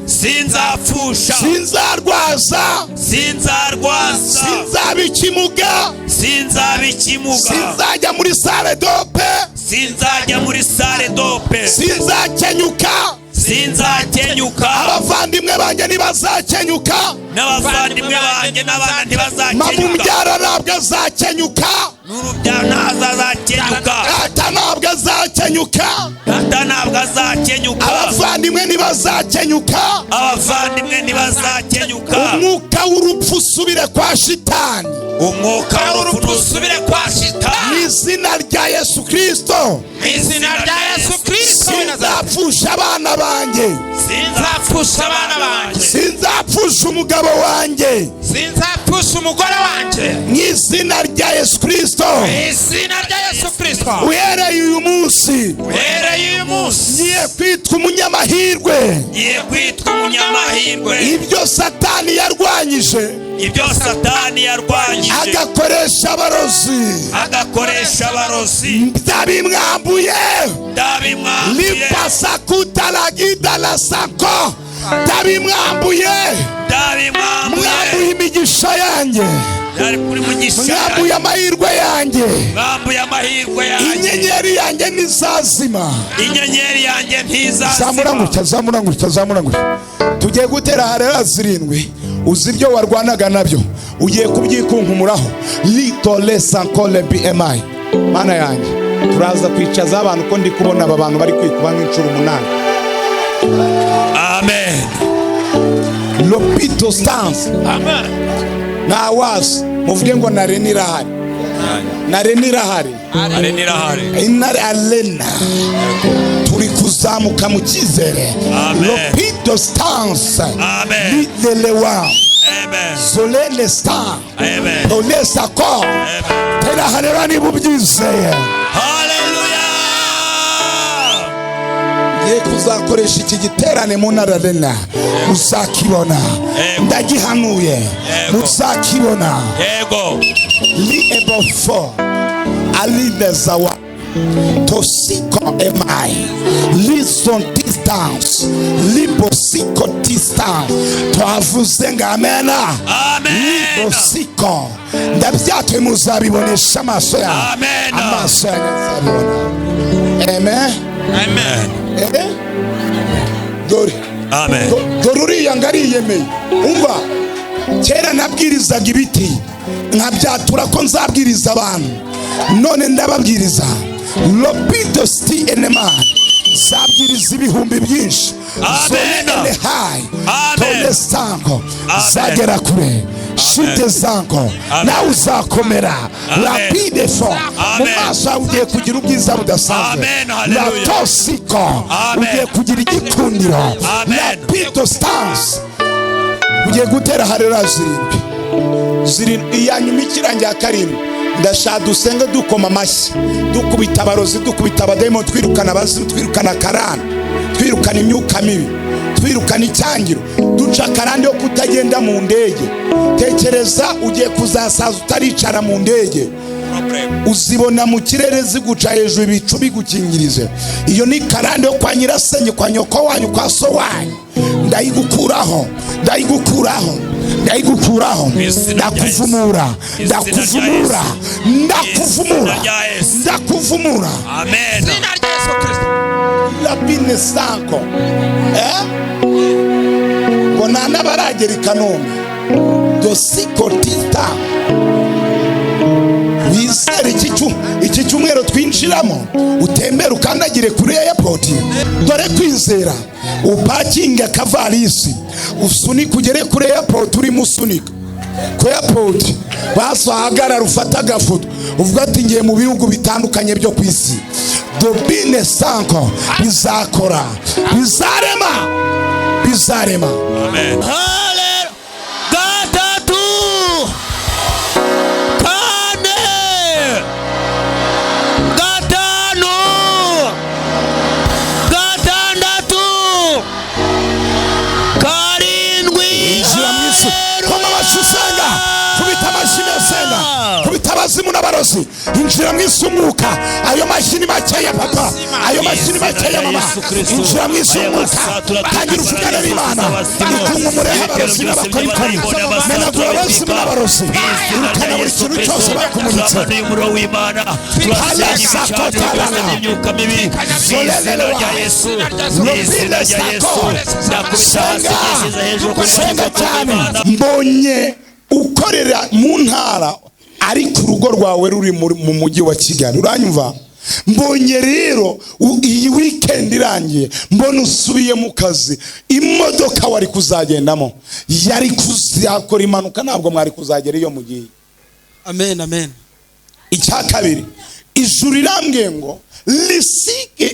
Sinzapfusha, sinzarwaza, sinzarwaza, sinzaba ikimuga, sinzaba ikimuga, sinzajya muri salle d'op, sinzajya muri salle d'op, sinzakenyuka, sinzakenyuka, abavandimwe banjye ntibazakenyuka, n'abavandimwe banjye n'abana mama ntibazakenyuka, umbyara ntabwo azakenyuka, n'urubyaro ntazakenyuka, data ntabwo azakenyuka, data ntabwo azakenyuka, abavandimwe ntibazakenyuka, abavandimwe ntibazakenyuka, umwuka w'urupfu usubire kwa shitani, umwuka w'urupfu usubire kwa mu shitani, izina rya Yesu Kirisito. Mu izina rya Yesu Kristo. Sinzapfusha abana banjye, Sinzapfusha abana banjye, sinzapfusha umugabo wanjye, Sinzapfusha umugore wanjye, mu izina rya Yesu Kirisito. Mu izina rya Yesu Kristo. Uhereye uyu munsi, Uhereye uyu munsi, ngiye kwitwa umunyamahirwe. Ngiye kwitwa umunyamahirwe. Ibyo Satani yarwanyije, Ibyo Satani yarwanyije, agakoresha abarozi, agakoresha abarozi, ndabimwambuye. Ndabimwambuye. Lipasakutalagidalasanko, ndabimwambuye. Ndabimwambuye. Mwambuye imigisha yanjye, Yari kuri mugisha, mwambuye amahirwe yanjye, mwambuye amahirwe yanjye, inyenyeri yanjye ntizazima. Inyenyeri yanjye Zamura ntizazima. gutya, zamura gutya, zamura gutya. Tugiye gutera harera zirindwi. Uzi ibyo warwanaga nabyo, ugiye kubyikunkumuraho. Litole sankole bmi. Mana yanjye, turaza kwicaza abantu ko ndi kubona aba bantu bari kwikuba nk'inshuro 8. Amen. Lopito stance. Amen. Ntawazi muvuge ngo nare nirahari. Nare nirahari. Nare nirahari. Intare arena. Turi kuzamuka mu cyizere. Lopito stance. Amen. Lidelewa. Amen. Solene star. Amen. Olesa ko. Amen. Tera harera niba ubyizeye. Hallelujah. Ngiye kuzakoresha iki giterane mu ntara arena. Uzakibona. Ndagihanuye. Uzakibona. Yego. Li ebofo. Alinezawa. Tosiko emai. Lison distance. Libosiko distance. Twavuze ngo amena. Amen. Libosiko. Ndabyatuye muzabibonesha amaso yawe. Amen. Amaso yanyu azabibona. Amen. Amen. Dore. Amen. Dore uriya ngo ariyemeye. Umva. Kera nabwirizaga ibiti. Nkabyatura ko nzabwiriza abantu. None ndababwiriza. Lopito sti enema. Zabwiriza ibihumbi byinshi. Amen. Zone hai. Amen. Tole sango. Amen. Zagera kure. Shite zango. Nawe uzakomera. Rapide fo. Mu maso yawe ugiye kugira ubwiza budasanzwe. Amen. Hallelujah. Latosiko. Amen. Ugiye kugira igikundiro. Amen. Rapido stance. Ugiye gutera harera zirindwi. Zirindwi iya nyuma ikirangira karindwi. Ndashaka dusenge dukoma amashyi, dukubita abarozi, dukubita abadayimoni, twirukana abazimu, twirukana karande, twirukana imyuka mibi, twirukana icyangiro, duca karande yo kutagenda mu ndege. Tekereza ugiye kuzasaza utaricara mu ndege, uzibona mu kirere ziguca hejuru, ibicu bigukingirize. Iyo ni karande yo kwa nyirasenge, kwa nyoko wanyu, kwa so wanyu. Ndayigukuraho, ndayigukuraho, ndayigukuraho. Ndakuvumura, ndakuvumura, ndakuvumura, ndakuvumura. Amen. Lapine sanko. Ngo nta n'abaragera i Kanombe. Dosiko tita. Wizere iki cyumweru twinjiramo, utembere ukandagire kuri airport. Dore kwizera, upakinge akavarisi, usunike ugere kuri airport urimo usunika. Ku airport basohagarara ufata agafoto uvuga ati ngiye mu bihugu bitandukanye byo ku isi. Dobine sanko bizakora, bizarema, bizarema. Amen. Hallelujah. Gatatu. Kane. Gatanu. Gatandatu. Karindwi. Injira mu isi. Koma amashyi usenga. Kubita amashyi usenga. Kubita abazimu n'abarozi. Injira mu isi umwuka. Ayo mashyi ni makeya papa. Ayo mashyi ni makeya mama. Injira mu isi umwuka. Tangira uvugane n'Imana. Ikunkumure abarozi n'abakorikori. Menagura abazimu n'abarozi. Irukana buri kintu cyose bakumuritse. Umuriro w'Imana. Turasenya imyuka mibi. Senga cyane. Mbonye ukorera mu ntara ariko urugo rwawe ruri mu mujyi wa Kigali. Uranyumva? Mbonye rero iyi weekend irangiye mbona usubiye mu kazi, imodoka wari kuzagendamo yari kuzakora impanuka, ntabwo mwari kuzagera iyo mugiye. Amen, amen. Icya kabiri, ijuru rirambwiye ngo lisike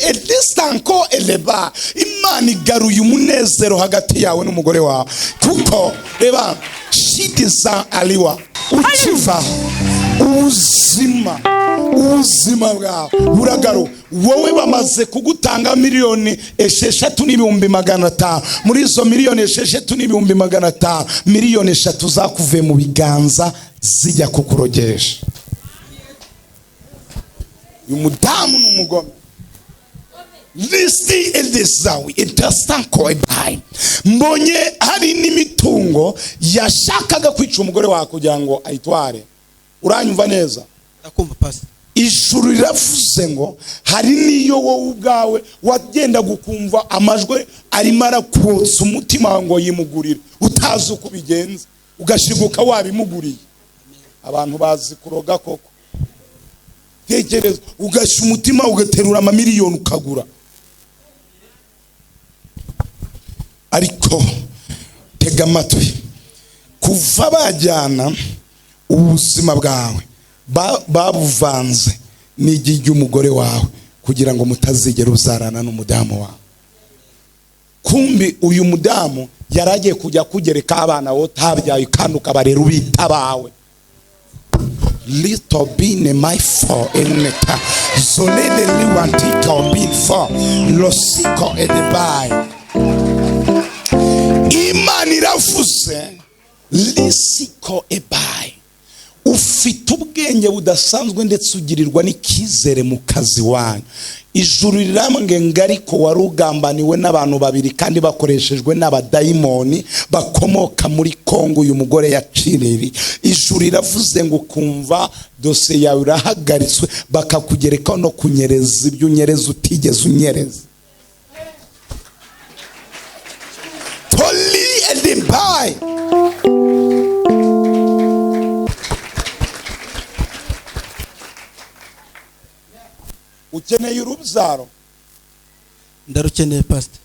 elistanko eleba. Imana igaruye umunezero hagati yawe n'umugore wawe, kuko reba shidiza aliwa ukiva ubuzima bwawe buragaruka. Wowe bamaze kugutanga 6,500,000. Muri izo 6,500,000, 3 miliyoni zakuvuye mu biganza zijya kukurogesha. Uyu mudamu ni umugome. Listi elizawi itasanko ebai. Mbonye hari n'imitungo yashakaga kwica umugore wawe kugira ngo ayitware. Uranyumva neza? Ndakumva pastor. Ijuru riravuze ngo hari niyo wowe ubwawe wagenda gukumva amajwi arimo arakotsa umutima ngo yimugurire, utazi uko ubigenza, ugashiguka wabimuguriye. Abantu bazi kuroga koko. Tekereza ugasha umutima ugaterura amamiliyoni ukagura. Ariko tega amatwi, kuva bajyana ubuzima bwawe babuvanze n'igi ry'umugore wawe kugira ngo mutazigera uzarana n'umudamu wawe. Kumbi uyu mudamu yaragiye kujya kugereka abana wowe utabyaye kandi ukabarera ubita bawe. Little bine my for eneta zolede liwantiko bin for losiko edebai. Imana iravuze lisiko ebai. Ufite ubwenge budasanzwe ndetse ugirirwa n'icyizere mu kazi wanyu. Ijuru rirambwe ngariko warugambaniwe n'abantu babiri kandi bakoreshejwe n'abadayimoni bakomoka muri Kongo. Uyu mugore yaciriri ijuru riravuze ngo kumva dosiye yawe irahagaritswe, bakakugerekaho no kunyereza ibyo unyereza utigeze unyereza. Toli edimbai. Ukeneye urubyaro? Ndarukeneye pastor.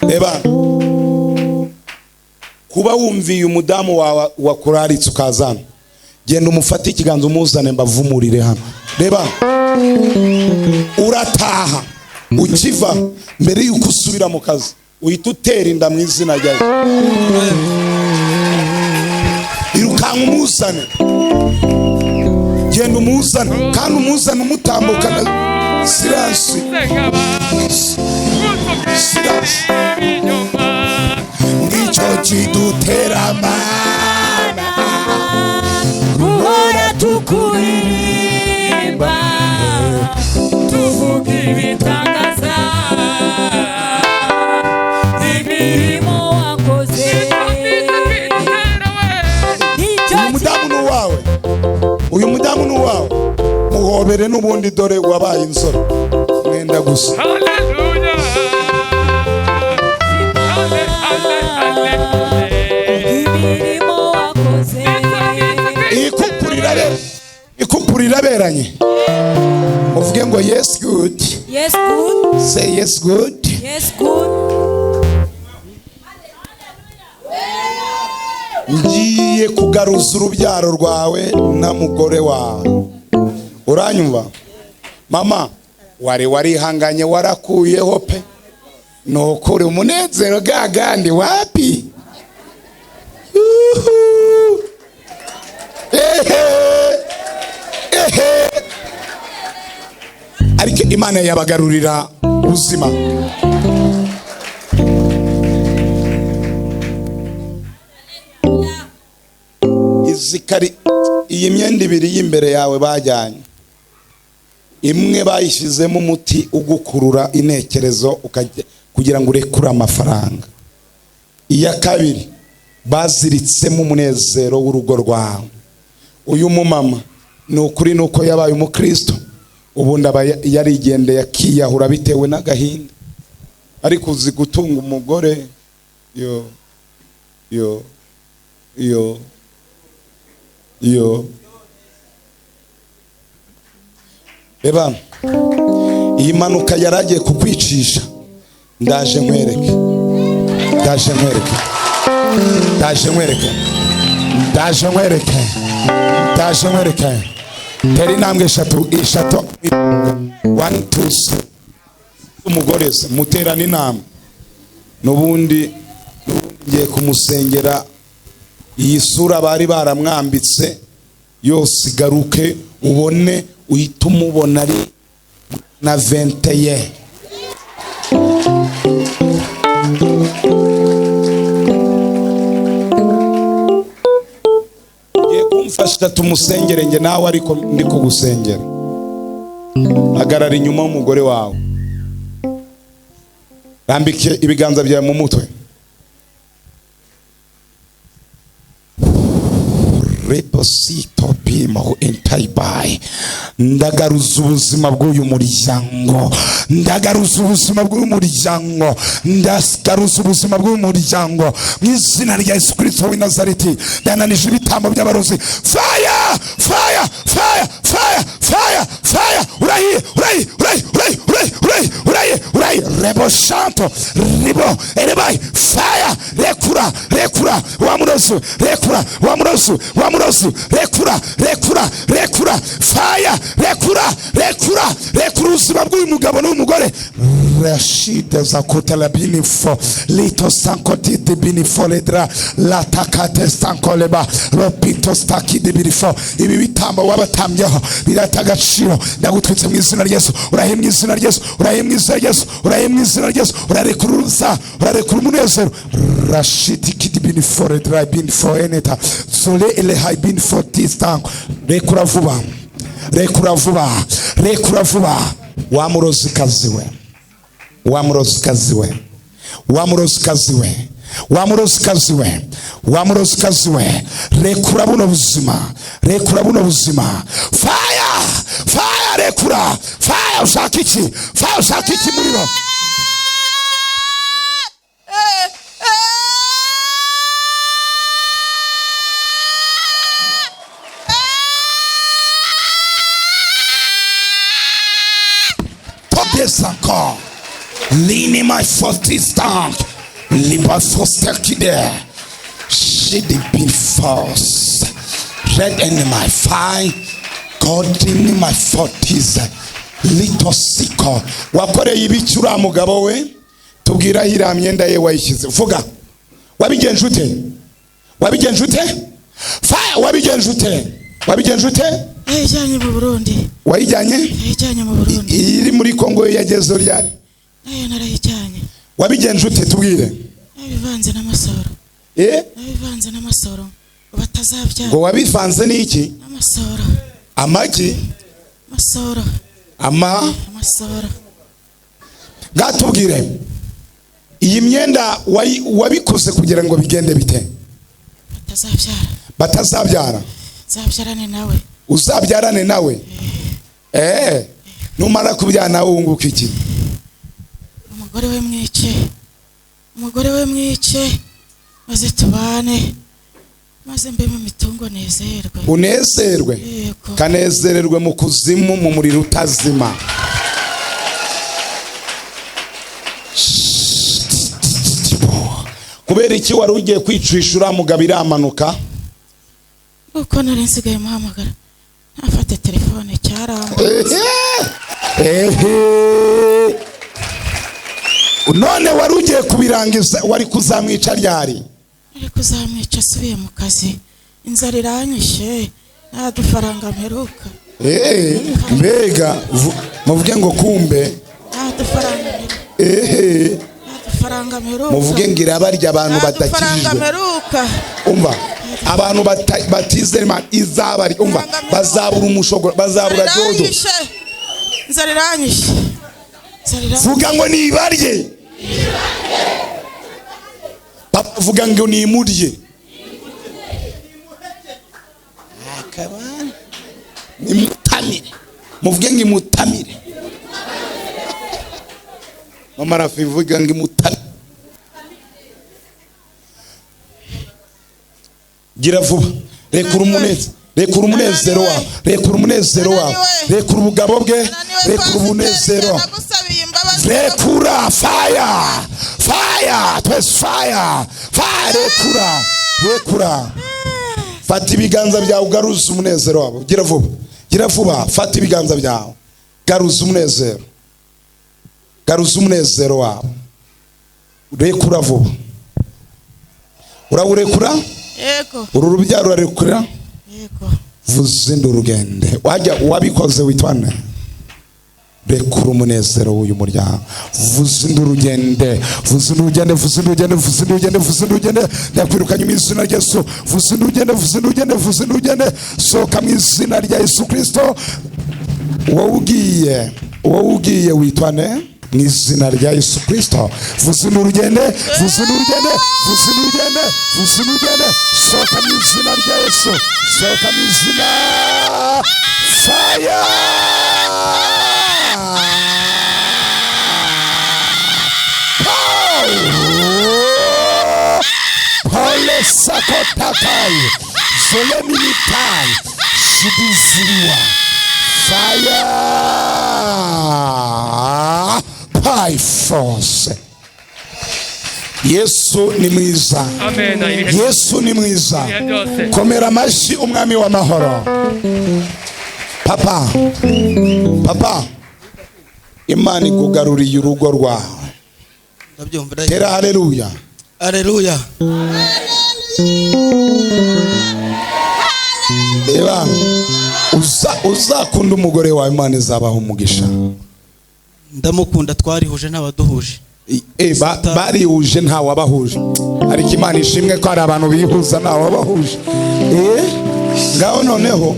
Reba, kuba wumviye umudamu wawe wakuraritse ukazana, genda umufate ikiganza umuzane mbavumurire hano. Reba, urataha ukiva mbere yuko usubira mu kazi uhita utera inda mu izina rya Yesu. Irukanka umuzane, genda umuzane, kandi umuzane umutambukana. Silence, silence. Nicyo kidutera amana guhora tukuririmba tuvuga ibitangaza imirimo wakoze. Uyu mudamu ni uwawe, uyu mudamu ni uwawe, muhobere n'ubundi dore wabaye inzobe mwenda gusa. Ikupurira beranye, uvuge ngo yes good. Yes good. Say yes good. Yes good. Ngiye kugaruza urubyaro rwawe na mugore wawe. Uranyumva mama? Wari warihanganye warakuyeho pe, nukuri umunezero gagandi wapi? Ehe ehe. Ariko Imana yabagarurira ubuzima. Izikari iyi myenda ibiri y'imbere yawe bajyanye, imwe bayishyizemo umuti ugukurura intekerezo kugira ngo urekure amafaranga. Iya kabiri baziritsemo umunezero w'urugo rwawe. Uyu mumama ni ukuri nuko yabaye umukristo, ubundi aba yarigendeye akiyahura bitewe n'agahinda. Ariko uzi gutunga umugore yo yo yo yo. Reba, iyi mpanuka yaragiye kukwicisha, ndaje nkwereke, ndaje nkwereke, ndaje nkwereke, ndaje nkwereke, ndaje nkwereke. Tera intambwe eshatu eshatu, 1 2 3. Umugore se muterana inama, n'ubundi ngiye kumusengera. Iyi sura bari baramwambitse yose igaruke, ubone uhita umubona ari na 21. Ngiye kumfasha tumusengere nge nawe, ariko ndi kugusengera. Hagarara inyuma y'umugore wawe, rambike ibiganza byawe mu mutwe. Reposito bimo entaibai. Ndagaruza ubuzima bw'uyu muryango, ndagaruza ubuzima bw'uyu muryango, ndagaruza ubuzima bw'uyu muryango mu izina rya Yesu Kristo w'i Nazareti. Ndananije ibitambo by'abarozi. Fire, fire, fire, fire, fire, fire. Urahiye, urahiye, urahiye, urahiye, urahiye, urahiye, urahiye, urahiye. santo ribo erebai fire rekura rekura wa murozi rekura wa murozi wa murozi rekura rekura rekura fire rekura rekura rekura ubuzima bw'uyu mugabo n'uyu mugore rashide zakotela binifo lito sankotite binifo ledra latakate sankoleba ropito stakide binifo. Ibi bitambo wabatambyeho birata agaciro. Ndagutwitse mu izina rya Yesu. Urahe mu izina rya Yesu. Urahe mu izina rya Yesu. Urahe mu izina rya Yesu. Urarekura urarekura umunezero rashidi kidi binifo ledra binifo eneta zole ele hay binifo tistank. Rekura vuba rekura vuba rekura vuba. Wa murozikazi we wa murozikazi we wa murozikazi we wa murozikazi we wa murozikazi we rekura buno buzima rekura buno buzima. Fire fire rekura fire. Ushaka iki? Fire ushaka iki muriro? Encore l'inima fortistant liba fosterkide she the been force red enemy fine God in my forties little siko. Wakoreye ibiki uriya mugabo we? Tubwira iriya myenda ye wayishyize. Vuga wabigenje ute? Wabigenje ute? Fire wabigenje ute? Wabigenje ute? Yayijyanye mu Burundi. Wayijyanye? Yayijyanye mu Burundi. Iri muri Kongo yagezeho ryari? Nayo narayijyanye. Wabigenje ute? Tubwire. Nabivanze n'amasoro. Nabivanze n'amasoro ngo batazabyara. Ngo wabivanze n'iki? Amasoro. Amagi? Amasoro. Amasoro. Gatubwire. Iyi myenda wabikoze kugira ngo bigende bite? Batazabyara. Batazabyara. Nzabyarane nawe. Uzabyarane nawe. Numara kubyara nawe wunguka iki? Umugore we mwice. Umugore we mwice maze tubane maze mbe mu mitungo nezerwe. Unezerwe. Kanezererwe mu kuzimu mu muriro utazima. Kubera iki wari ugiye kwicisha uriya mugabo iramanuka? Uko nari nsigaye muhamagara afate telefone cyaramba. None wari ugiye kubirangiza wari kuzamwica ryari? Ari kuzamwica asubiye mu kazi. Inzara iranyishe nta dufaranga mperuka. Mbega muvuge ngo kumbe nta dufaranga mperuka. Nta dufaranga mperuka. Muvuge ngo irabarya abantu batakijijwe. Umva abantu batizera Imana izabari umva bazabura umushogoro bazabura dodo. Inzara iranyishe. Vuga ngo nibarye. Papa vuga ngo nimurye. Akabana nimutamire. Muvuge ngo imutamire. Mama Rafi vuga ngo imutamire. Gira vuba rekura umunezero rekura umunezero wawe rekura umunezero wawe rekura ubugabo bwe rekura umunezero rekura fire fire twese fire fire rekura rekura. Fata ibiganza byawe ugaruze umunezero wabo. Gira vuba gira vuba fata ibiganza byawe garuza umunezero garuza umunezero wabo. Rekura vuba. Urawurekura? Yego. Uru rubyaro urarekura? Yego. Vuze ndurugende. Wajya wabikoze witwane. Rekura umunezero w'uyu muryango. Vuze ndurugende. Vuze ndurugende, vuze ndurugende, vuze ndurugende, vuze ndurugende. Ndakwirukanye mu izina rya Yesu. Vuze ndurugende, vuze ndurugende, vuze ndurugende. Sohoka mu izina rya Yesu Kristo. Wowe ugiye witwane mu izina rya Yesu Kristo. Vuze ndurugende, vuze ndurugende, vuze ndurugende, vuze ndurugende. Sohoka mu izina rya Yesu. Sohoka mu izina. Fire! Pole sakotakai zoleminitai shidiziriwa fire by force. Yesu ni mwiza. Amen. Ibihe Yesu ni mwiza. byose. Komera amashyi umwami w'amahoro. Papa, papa, Imana ikugaruriye urugo rwawe. Ndabyumva. Tera haleluya. Haleluya. Reba, uzakunda umugore wawe, Imana izabaha umugisha. Ndamukunda, twarihuje n'abaduhuje. Barihuje ntawabahuje, ariko Imana ishimwe ko hari abantu bihuza ntawabahuje. Ngaho noneho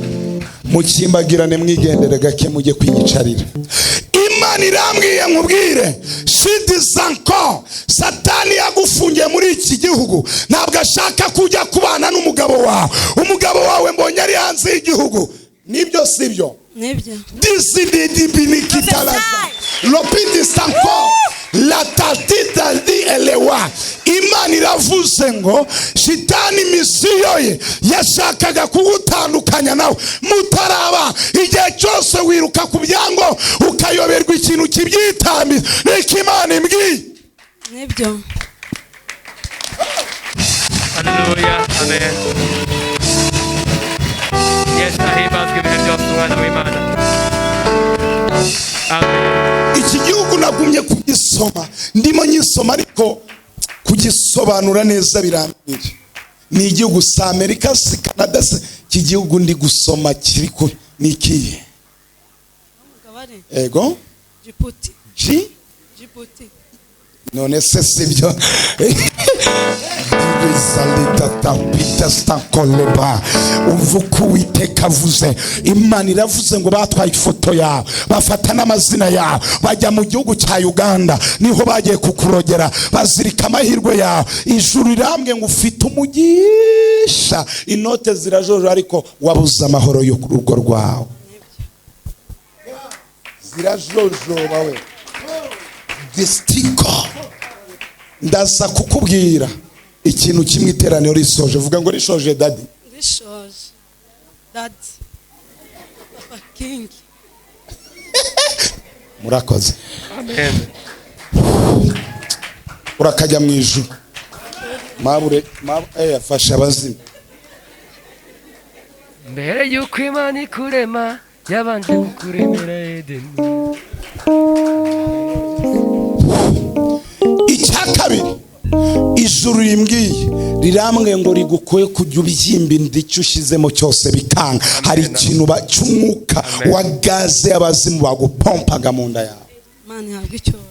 mukimbagirane, mwigendere gake mujye kwiyicarira. Imana irambwiye nkubwire, shidizanko Satani yagufungiye muri iki gihugu, ntabwo ashaka kujya kubana n'umugabo wawe. Umugabo wawe mbonye ari hanze y'igihugu, nibyo sibyo? Nibyo. Disididibinikitalaza lopidisanko latatitadi elewa. Imana iravuze ngo shitani misiyo ye yashakaga kugutandukanya nawe mutaraba. Igihe cyose wiruka ku byango ukayoberwa ikintu kibyitambira, niko Imana imbwiye. Nibyo. Haleluya. Amen. Yesu ahimbazwe ibihe byose, umwana w'Imana. Amen. Iki gihugu nagumye kugisoma, ndimo nyisoma, ariko kugisobanura neza birananiye. Ni igihugu si Amerika, si Canada, si iki gihugu ndi gusoma kiri ku ni ikihe? Umugabane. Ego? Djibouti. G? Djibouti. None se sibyo? Umva uko Uwiteka avuze. Imana iravuze ngo batwaye ifoto yawe, bafata n'amazina yawe, bajya mu gihugu cya Uganda, niho bagiye kukurogera, bazirika amahirwe yawe. Ijuru rirambwe ngo ufite umugisha, inote zirajojo, ariko wabuze amahoro y'urugo rwawe. Zirajojoba we. Distiko. Ndaza kukubwira ikintu kimwe iteraniro risoje. Vuga ngo rishoje daddy. Rishoje. Daddy. Papa King. Murakoze. Amen. Urakajya mu ijuru. Mabure afasha abazimu. Mbere yuko Imana ikurema yabanje kukuremera Edeni. Icya kabiri, ijuru rimbwiye rirambwe ngo rigukoye kujya ubyimba inda, icyo ushyizemo cyose bikanga. Hari ikintu cy'umwuka wa gaze abazimu bagupompaga mu nda yawe. Imana ihabwe icyubahiro.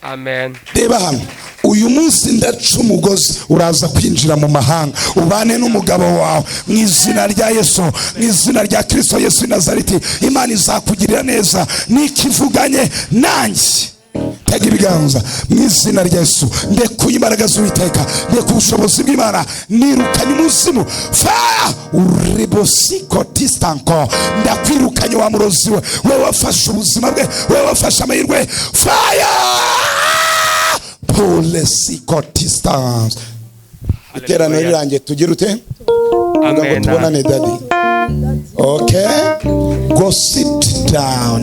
Amen. Reba hano, uyu munsi ndaca umugozi, uraza kwinjira mu mahanga, ubane n'umugabo wawe mu izina rya Yesu, mu izina rya Kristo Yesu i Nazareti. Imana izakugirira neza nikivuganye nanjye. Tega ibiganza mu izina rya Yesu, ndekuye imbaraga z'Uwiteka, ndekuye ubushobozi bw'Imana, nirukanye umuzimu. Fire uribosikotistanko, ndakwirukanye wa murozi we, we wafashe ubuzima bwe, we wafashe amahirwe. Fire polesikotistanse. Iteraniro rirangiye, tugire ute? Vuga ngo Amen. tubonane daddy. Okay, go sit down.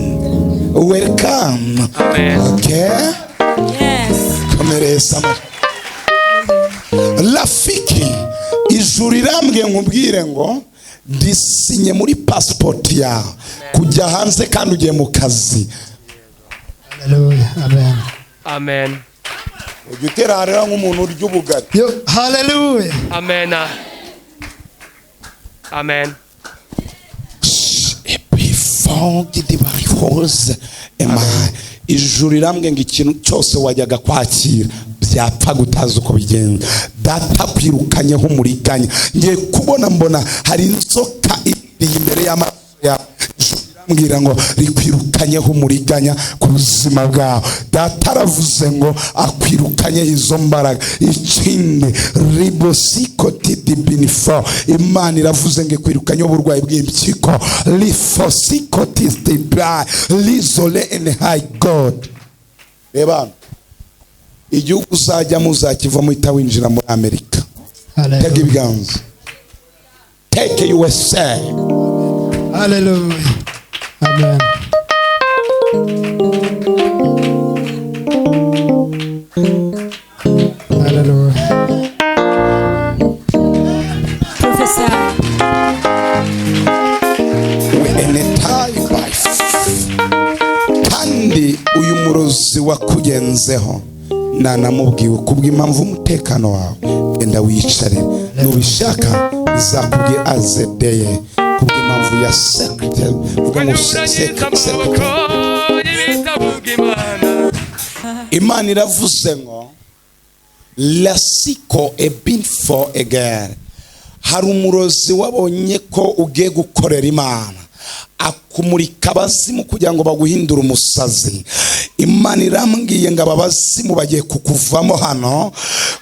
Welcome. Amen. Okay. Yes. Komeresa. Rafiki, ijuru irambwiye nkubwire ngo disinye muri passport yawe kujya hanze kandi ugiye mu kazi. Hallelujah. Amen. Amen. Ujya utera rero nk'umuntu urya ubugari. Yo, hallelujah. Amen. Amen. Ijuru irambwe ngo ikintu cyose wajyaga kwakira byapfa gutaza uko bigenda. Data kwirukanyeho umuriganya. Ngiye kubona mbona hari inzoka iri imbere y'amaso yawe. Ijuru irambwira ngo rikwirukanyeho umuriganya ku buzima bwawe. Data aravuze ngo akwirukanye izo mbaraga. Ikindi ribosikotidibinifo, Imana iravuze ngo ikwirukanyeho uburwayi bw'impyiko. Lifosikotidibra lizole and high God. Reba, igihugu uzajyamo uzakivamo uhita winjira muri Amerika. Tega ibiganza. Take USA. Hallelujah. Amen. Wakugenzeho nanamubwiwe kubw'impamvu umutekano wawe, genda wicare, nubishaka nzakubwira azedeye kubw'impamvu ya secretary, vuga ngo secretary. Imana iravuze ngo lasiko ebin for again. Hari umurozi wabonye ko ugiye gukorera Imana, akumurika abazimu kugira ngo baguhindure umusazi. Imana irambwiye ngo aba bazimu bagiye kukuvamo hano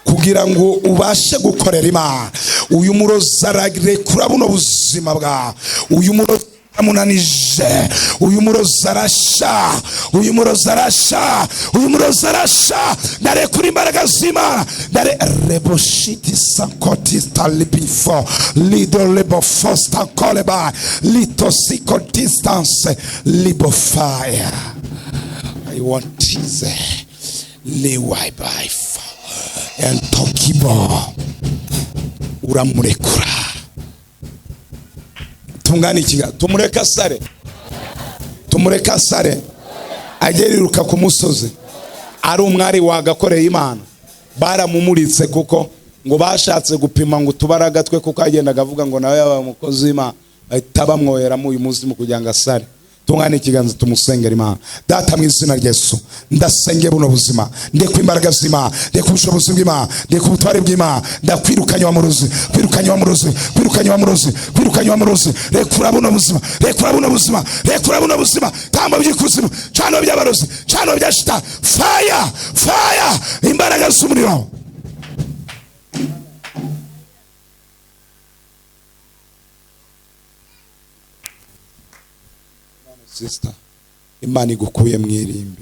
kugira ngo ubashe gukorera Imana. Uyu murozi ararekura buno buzima bwawe, uyu murozi amunanije, uyu murozi arasha, uyu murozi arasha, uyu murozi arasha. Ndarekura imbaraga z'Imana, ndare reboshiti sankoti talibifo lido lebo fosta koleba lito siko distance libo fire. I want tize liwai by and tokibo uramurekura. Tungana ikiga, tumureka sare, tumureka sare ageriruka ku musozi ari umwari wagakoreye Imana. Baramumuritse kuko ngo bashatse gupima ngo tubaraga twe, kuko agendaga avuga ngo nawe yabaye umukozi w'Imana, bahita bamwoheramo uyu muzimu kugira ngo asare. Tungane ikiganza tumusengera Imana. Data mu izina rya Yesu, ndasenge buno buzima, ndeka imbaraga z'Imana, ndeka ubushobozi bw'Imana, ndeka ubutware bw'Imana. Ndakwirukanye wa murozi, kwirukanye wa murozi, kwirukanye wa murozi, kwirukanye wa murozi. Rekura buno buzima, rekura buno buzima, rekura buno buzima. Tamba by'ikuzimu, cano by'abarozi, cano bya shita. Fire, fire, imbaraga z'umuriro. Sister, Imana igukuye mwirimbi.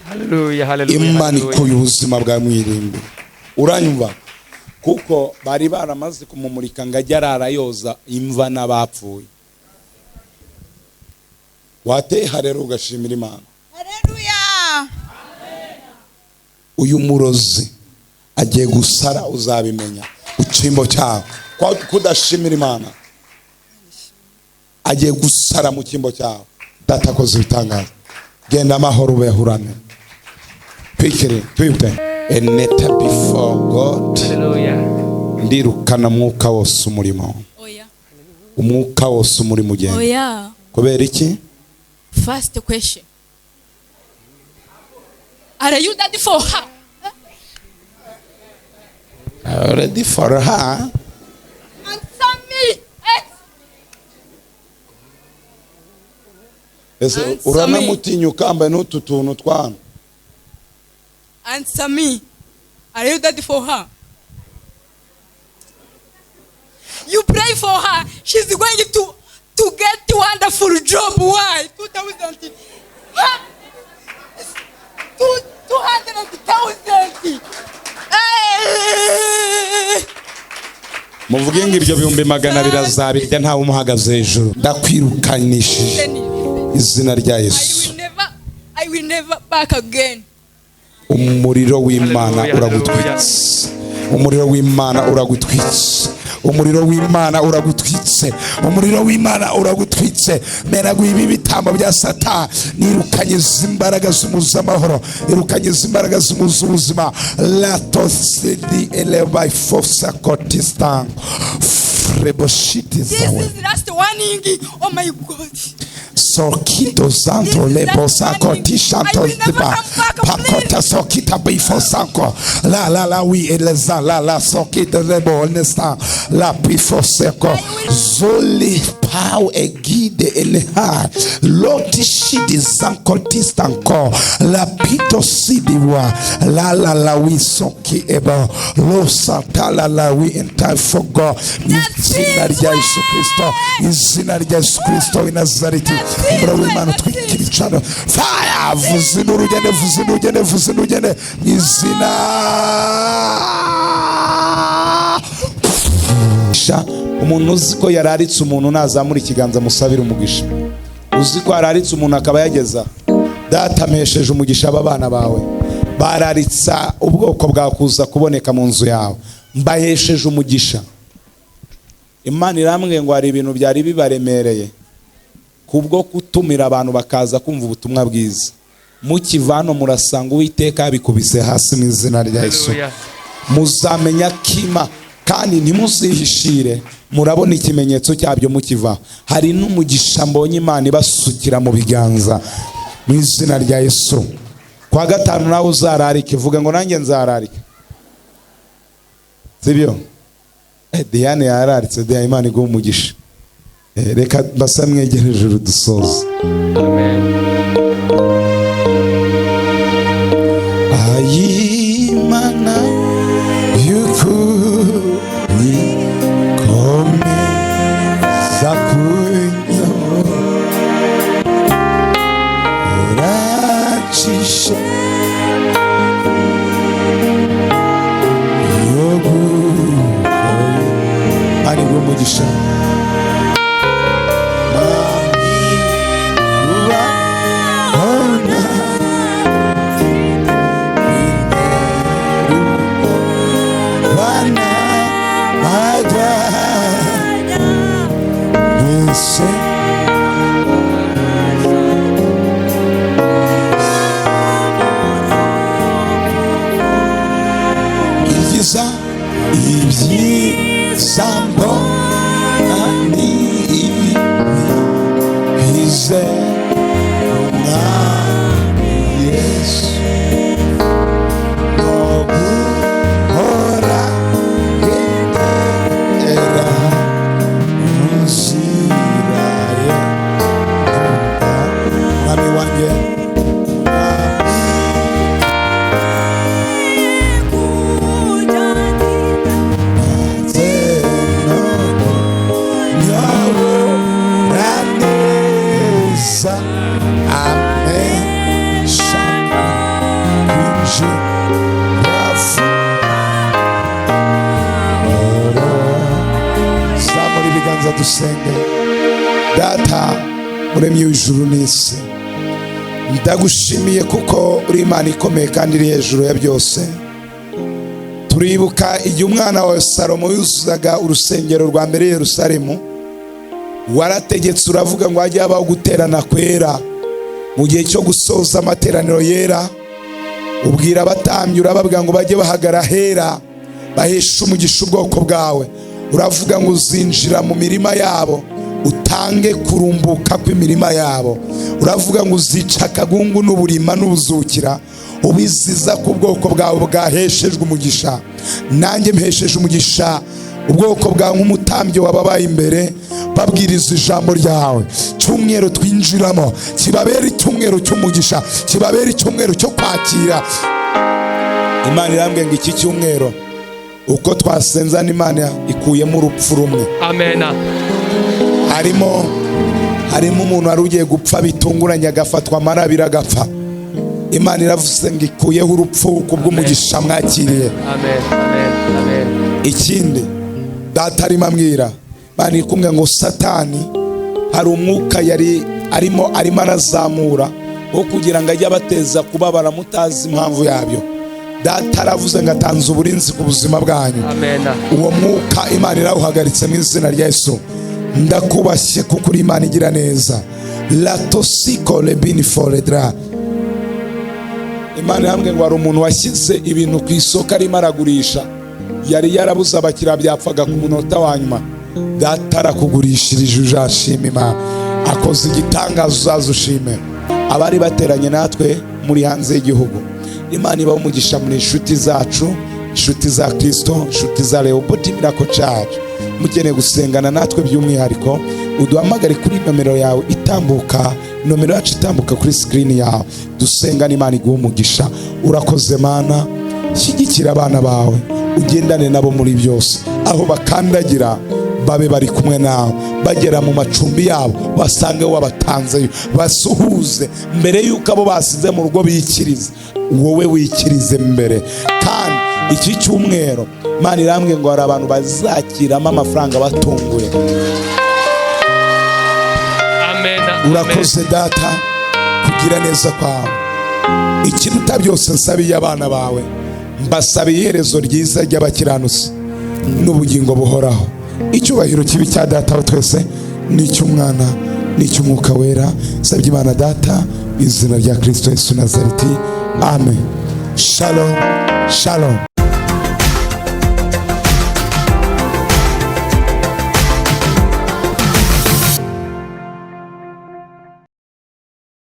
Hallelujah, hallelujah. Imana ikuye ubuzima bwa mwirimbi. Uranyumva? Kuko bari baramaze kumumurika ngo ajye arara yoza imva n'abapfuye. Wateha rero ugashimira Imana. Hallelujah. Uyu murozi agiye gusara, uzabimenya ucimbo cyawe. Kwa kudashimira Imana, agiye gusara mu cyimbo cyawe. Data akoze ibitangaza. Genda amahoro ubehurane. Twikire twite eneta before God. Hallelujah. Ndirukana mwuka wose umurimo. Oya. Umwuka wose umurimo ugenda. Oya. Kubera iki? First question. Are you ready for her? Ready for her? Answer me. Ese uranamutinyuka ambaye n'utu tuntu twana. Answer me. Are you ready for her? You pray for her. She's going to get a wonderful job. Why? 2,000. 200,000. Muvuge ngo ibyo 200,000 azabirya ntawe umuhagaze hejuru. Ndakwirukanishije izina rya Yesu. I will never back again. Umuriro w'Imana uragutwitse. Umuriro w'Imana uragutwitse. Umuriro w'Imana uragutwitse. Umuriro w'Imana uragutwitse. Meraguye ibi bitambo bya Satani. Nirukanye imbaraga z'umuzamahoro, nirukanye imbaraga z'umuzubuzima. Latosidi elevai fosa kotistan. Reboshiti zawe. This is last warning. Oh my God. Sokito santo lebo sakoti shanto tiba pakota sokita bifo sanko la la la oui eleza la la sokita lebo onesta la bifo seko zoli pau egide eleha loti shidi sankotistanko la pito sidiwa la la la oui soki ebo lo santa la la oui entire for God. Izina rya Yesu Kristo, izina rya Yesu Kristo w'i Nazareti. Umuriro w'Imana utwikira ibicano. Fire! Vuza induru ugende, vuza induru ugende, vuza induru ugende. Izina. Umuntu uzi ko yararitse umuntu nazamura ikiganza musabira umugisha. Uzi ko yararitse umuntu akaba yageza. Data mpesheje umugisha aba bana bawe. Bararitsa ubwoko bwakuza kuboneka mu nzu yawe. Mbahesheje umugisha. Imana irambwiye ngo hari ibintu byari bibaremereye kubwo kutumira abantu bakaza kumva ubutumwa bwiza. Mukiva hano murasanga Uwiteka yabikubise hasi mu izina rya Yesu. Muzamenya kima kandi ntimuzihishire, murabona ikimenyetso cyabyo mukiva. Hari n'umugisha mbonye Imana ibasukira mu biganza mu izina rya Yesu. Kwa gatanu nawe uzararike, vuga ngo nanjye nzararika, sibyo? Diane yararitse. Diane, Imana iguhe umugisha. Reka basa mwegere ijuru dusoze. Amen. Ayimana y'ukuri komeza kunyobora, uracishe ari bwo mugisha. Ibyiza mbona ni ibihize Umwami Yesu, no guhora ngendera mu nzira ye. Mwami wanjye, dusenge. Data muremyi w'ijuru n'isi, ndagushimiye kuko uri Imana ikomeye kandi iri hejuru ya byose. Turibuka igihe umwana wawe Salomo yuzuzaga urusengero rwa mbere i Yerusalemu, warategetse uravuga ngo hajye habaho guterana kwera mu gihe cyo gusoza amateraniro yera. Ubwira abatambyi urababwira ngo bajye bahagara hera baheshe umugisha ubwoko bwawe. Uravuga ngo uzinjira mu mirima yabo utange kurumbuka kw'imirima yabo. Uravuga ngo uzica akagungu n'uburima n'ubuzukira, ubiziza ku bwoko bwawe bwaheshejwe umugisha. Nanjye mpesheje umugisha ubwoko bwawe nk'umutambyi wababaye imbere babwiriza ijambo ryawe. Cyumweru twinjiramo kibabera icyumweru cy'umugisha, kibabera icyumweru cyo kwakira. Imana irambwiye ngo iki cyumweru uko twasenza n'Imana ikuyemo urupfu rumwe. Amen. Harimo umuntu wari ugiye gupfa bitunguranye agafatwa amarabira agapfa. Imana iravuze ngo ikuyeho urupfu kubw'umugisha mwakiriye. Amen. Amen. Amen. Ikindi data arimo ambwira, Imana iri kumwe ngo Satani hari umwuka yari arimo arazamura wo kugira ngo ajye abateza kubabara mutazi impamvu yabyo. Data aravuze ngo atanze uburinzi ku buzima bwanyu. Amen. Uwo mwuka Imana irawuhagaritse mu izina rya Yesu. Ndakubashye kuko uri Imana igira neza. La tosiko le bini foredra. Imana irambwiye ngo hari umuntu washyize ibintu ku isoko arimo aragurisha, yari yarabuze abakiriya byapfaga ku munota wa nyuma. Data arakugurishirije, uzashima Imana. Akoze igitangaza, uzaza ushime. Abari bateranye natwe muri hanze y'igihugu, Imana ibahe umugisha muri inshuti zacu, inshuti za Kristo, inshuti za Rehoboth Miracle Church. Mukeneye gusengana natwe by'umwihariko, uduhamagare kuri nomero yawe itambuka, nomero yacu itambuka kuri screen yawe. Dusengane, Imana iguhe umugisha. Urakoze Mana, shyigikira abana bawe, ugendane nabo muri byose, aho bakandagira babe bari kumwe nawe, bagera mu macumbi yabo basange wabatanzeyo, basuhuze mbere yuko abo basize mu rugo bikiriza, wowe wikirize mbere. Kandi iki cyumweru Imana irambwiye ngo hari abantu bazakiramo amafaranga batunguye. Amen. Urakoze Data kugira neza kwawe. Ikiruta byose nsabiye abana bawe, mbasabiye iherezo ryiza ry'abakiranutsi n'ubugingo buhoraho. Icyubahiro kibi cya Data wa twese n'icy'Umwana n'icy'Umwuka Wera. Sabye Imana Data Mu izina rya Kristo Yesu Nazareti, amen. Shalom, shalom.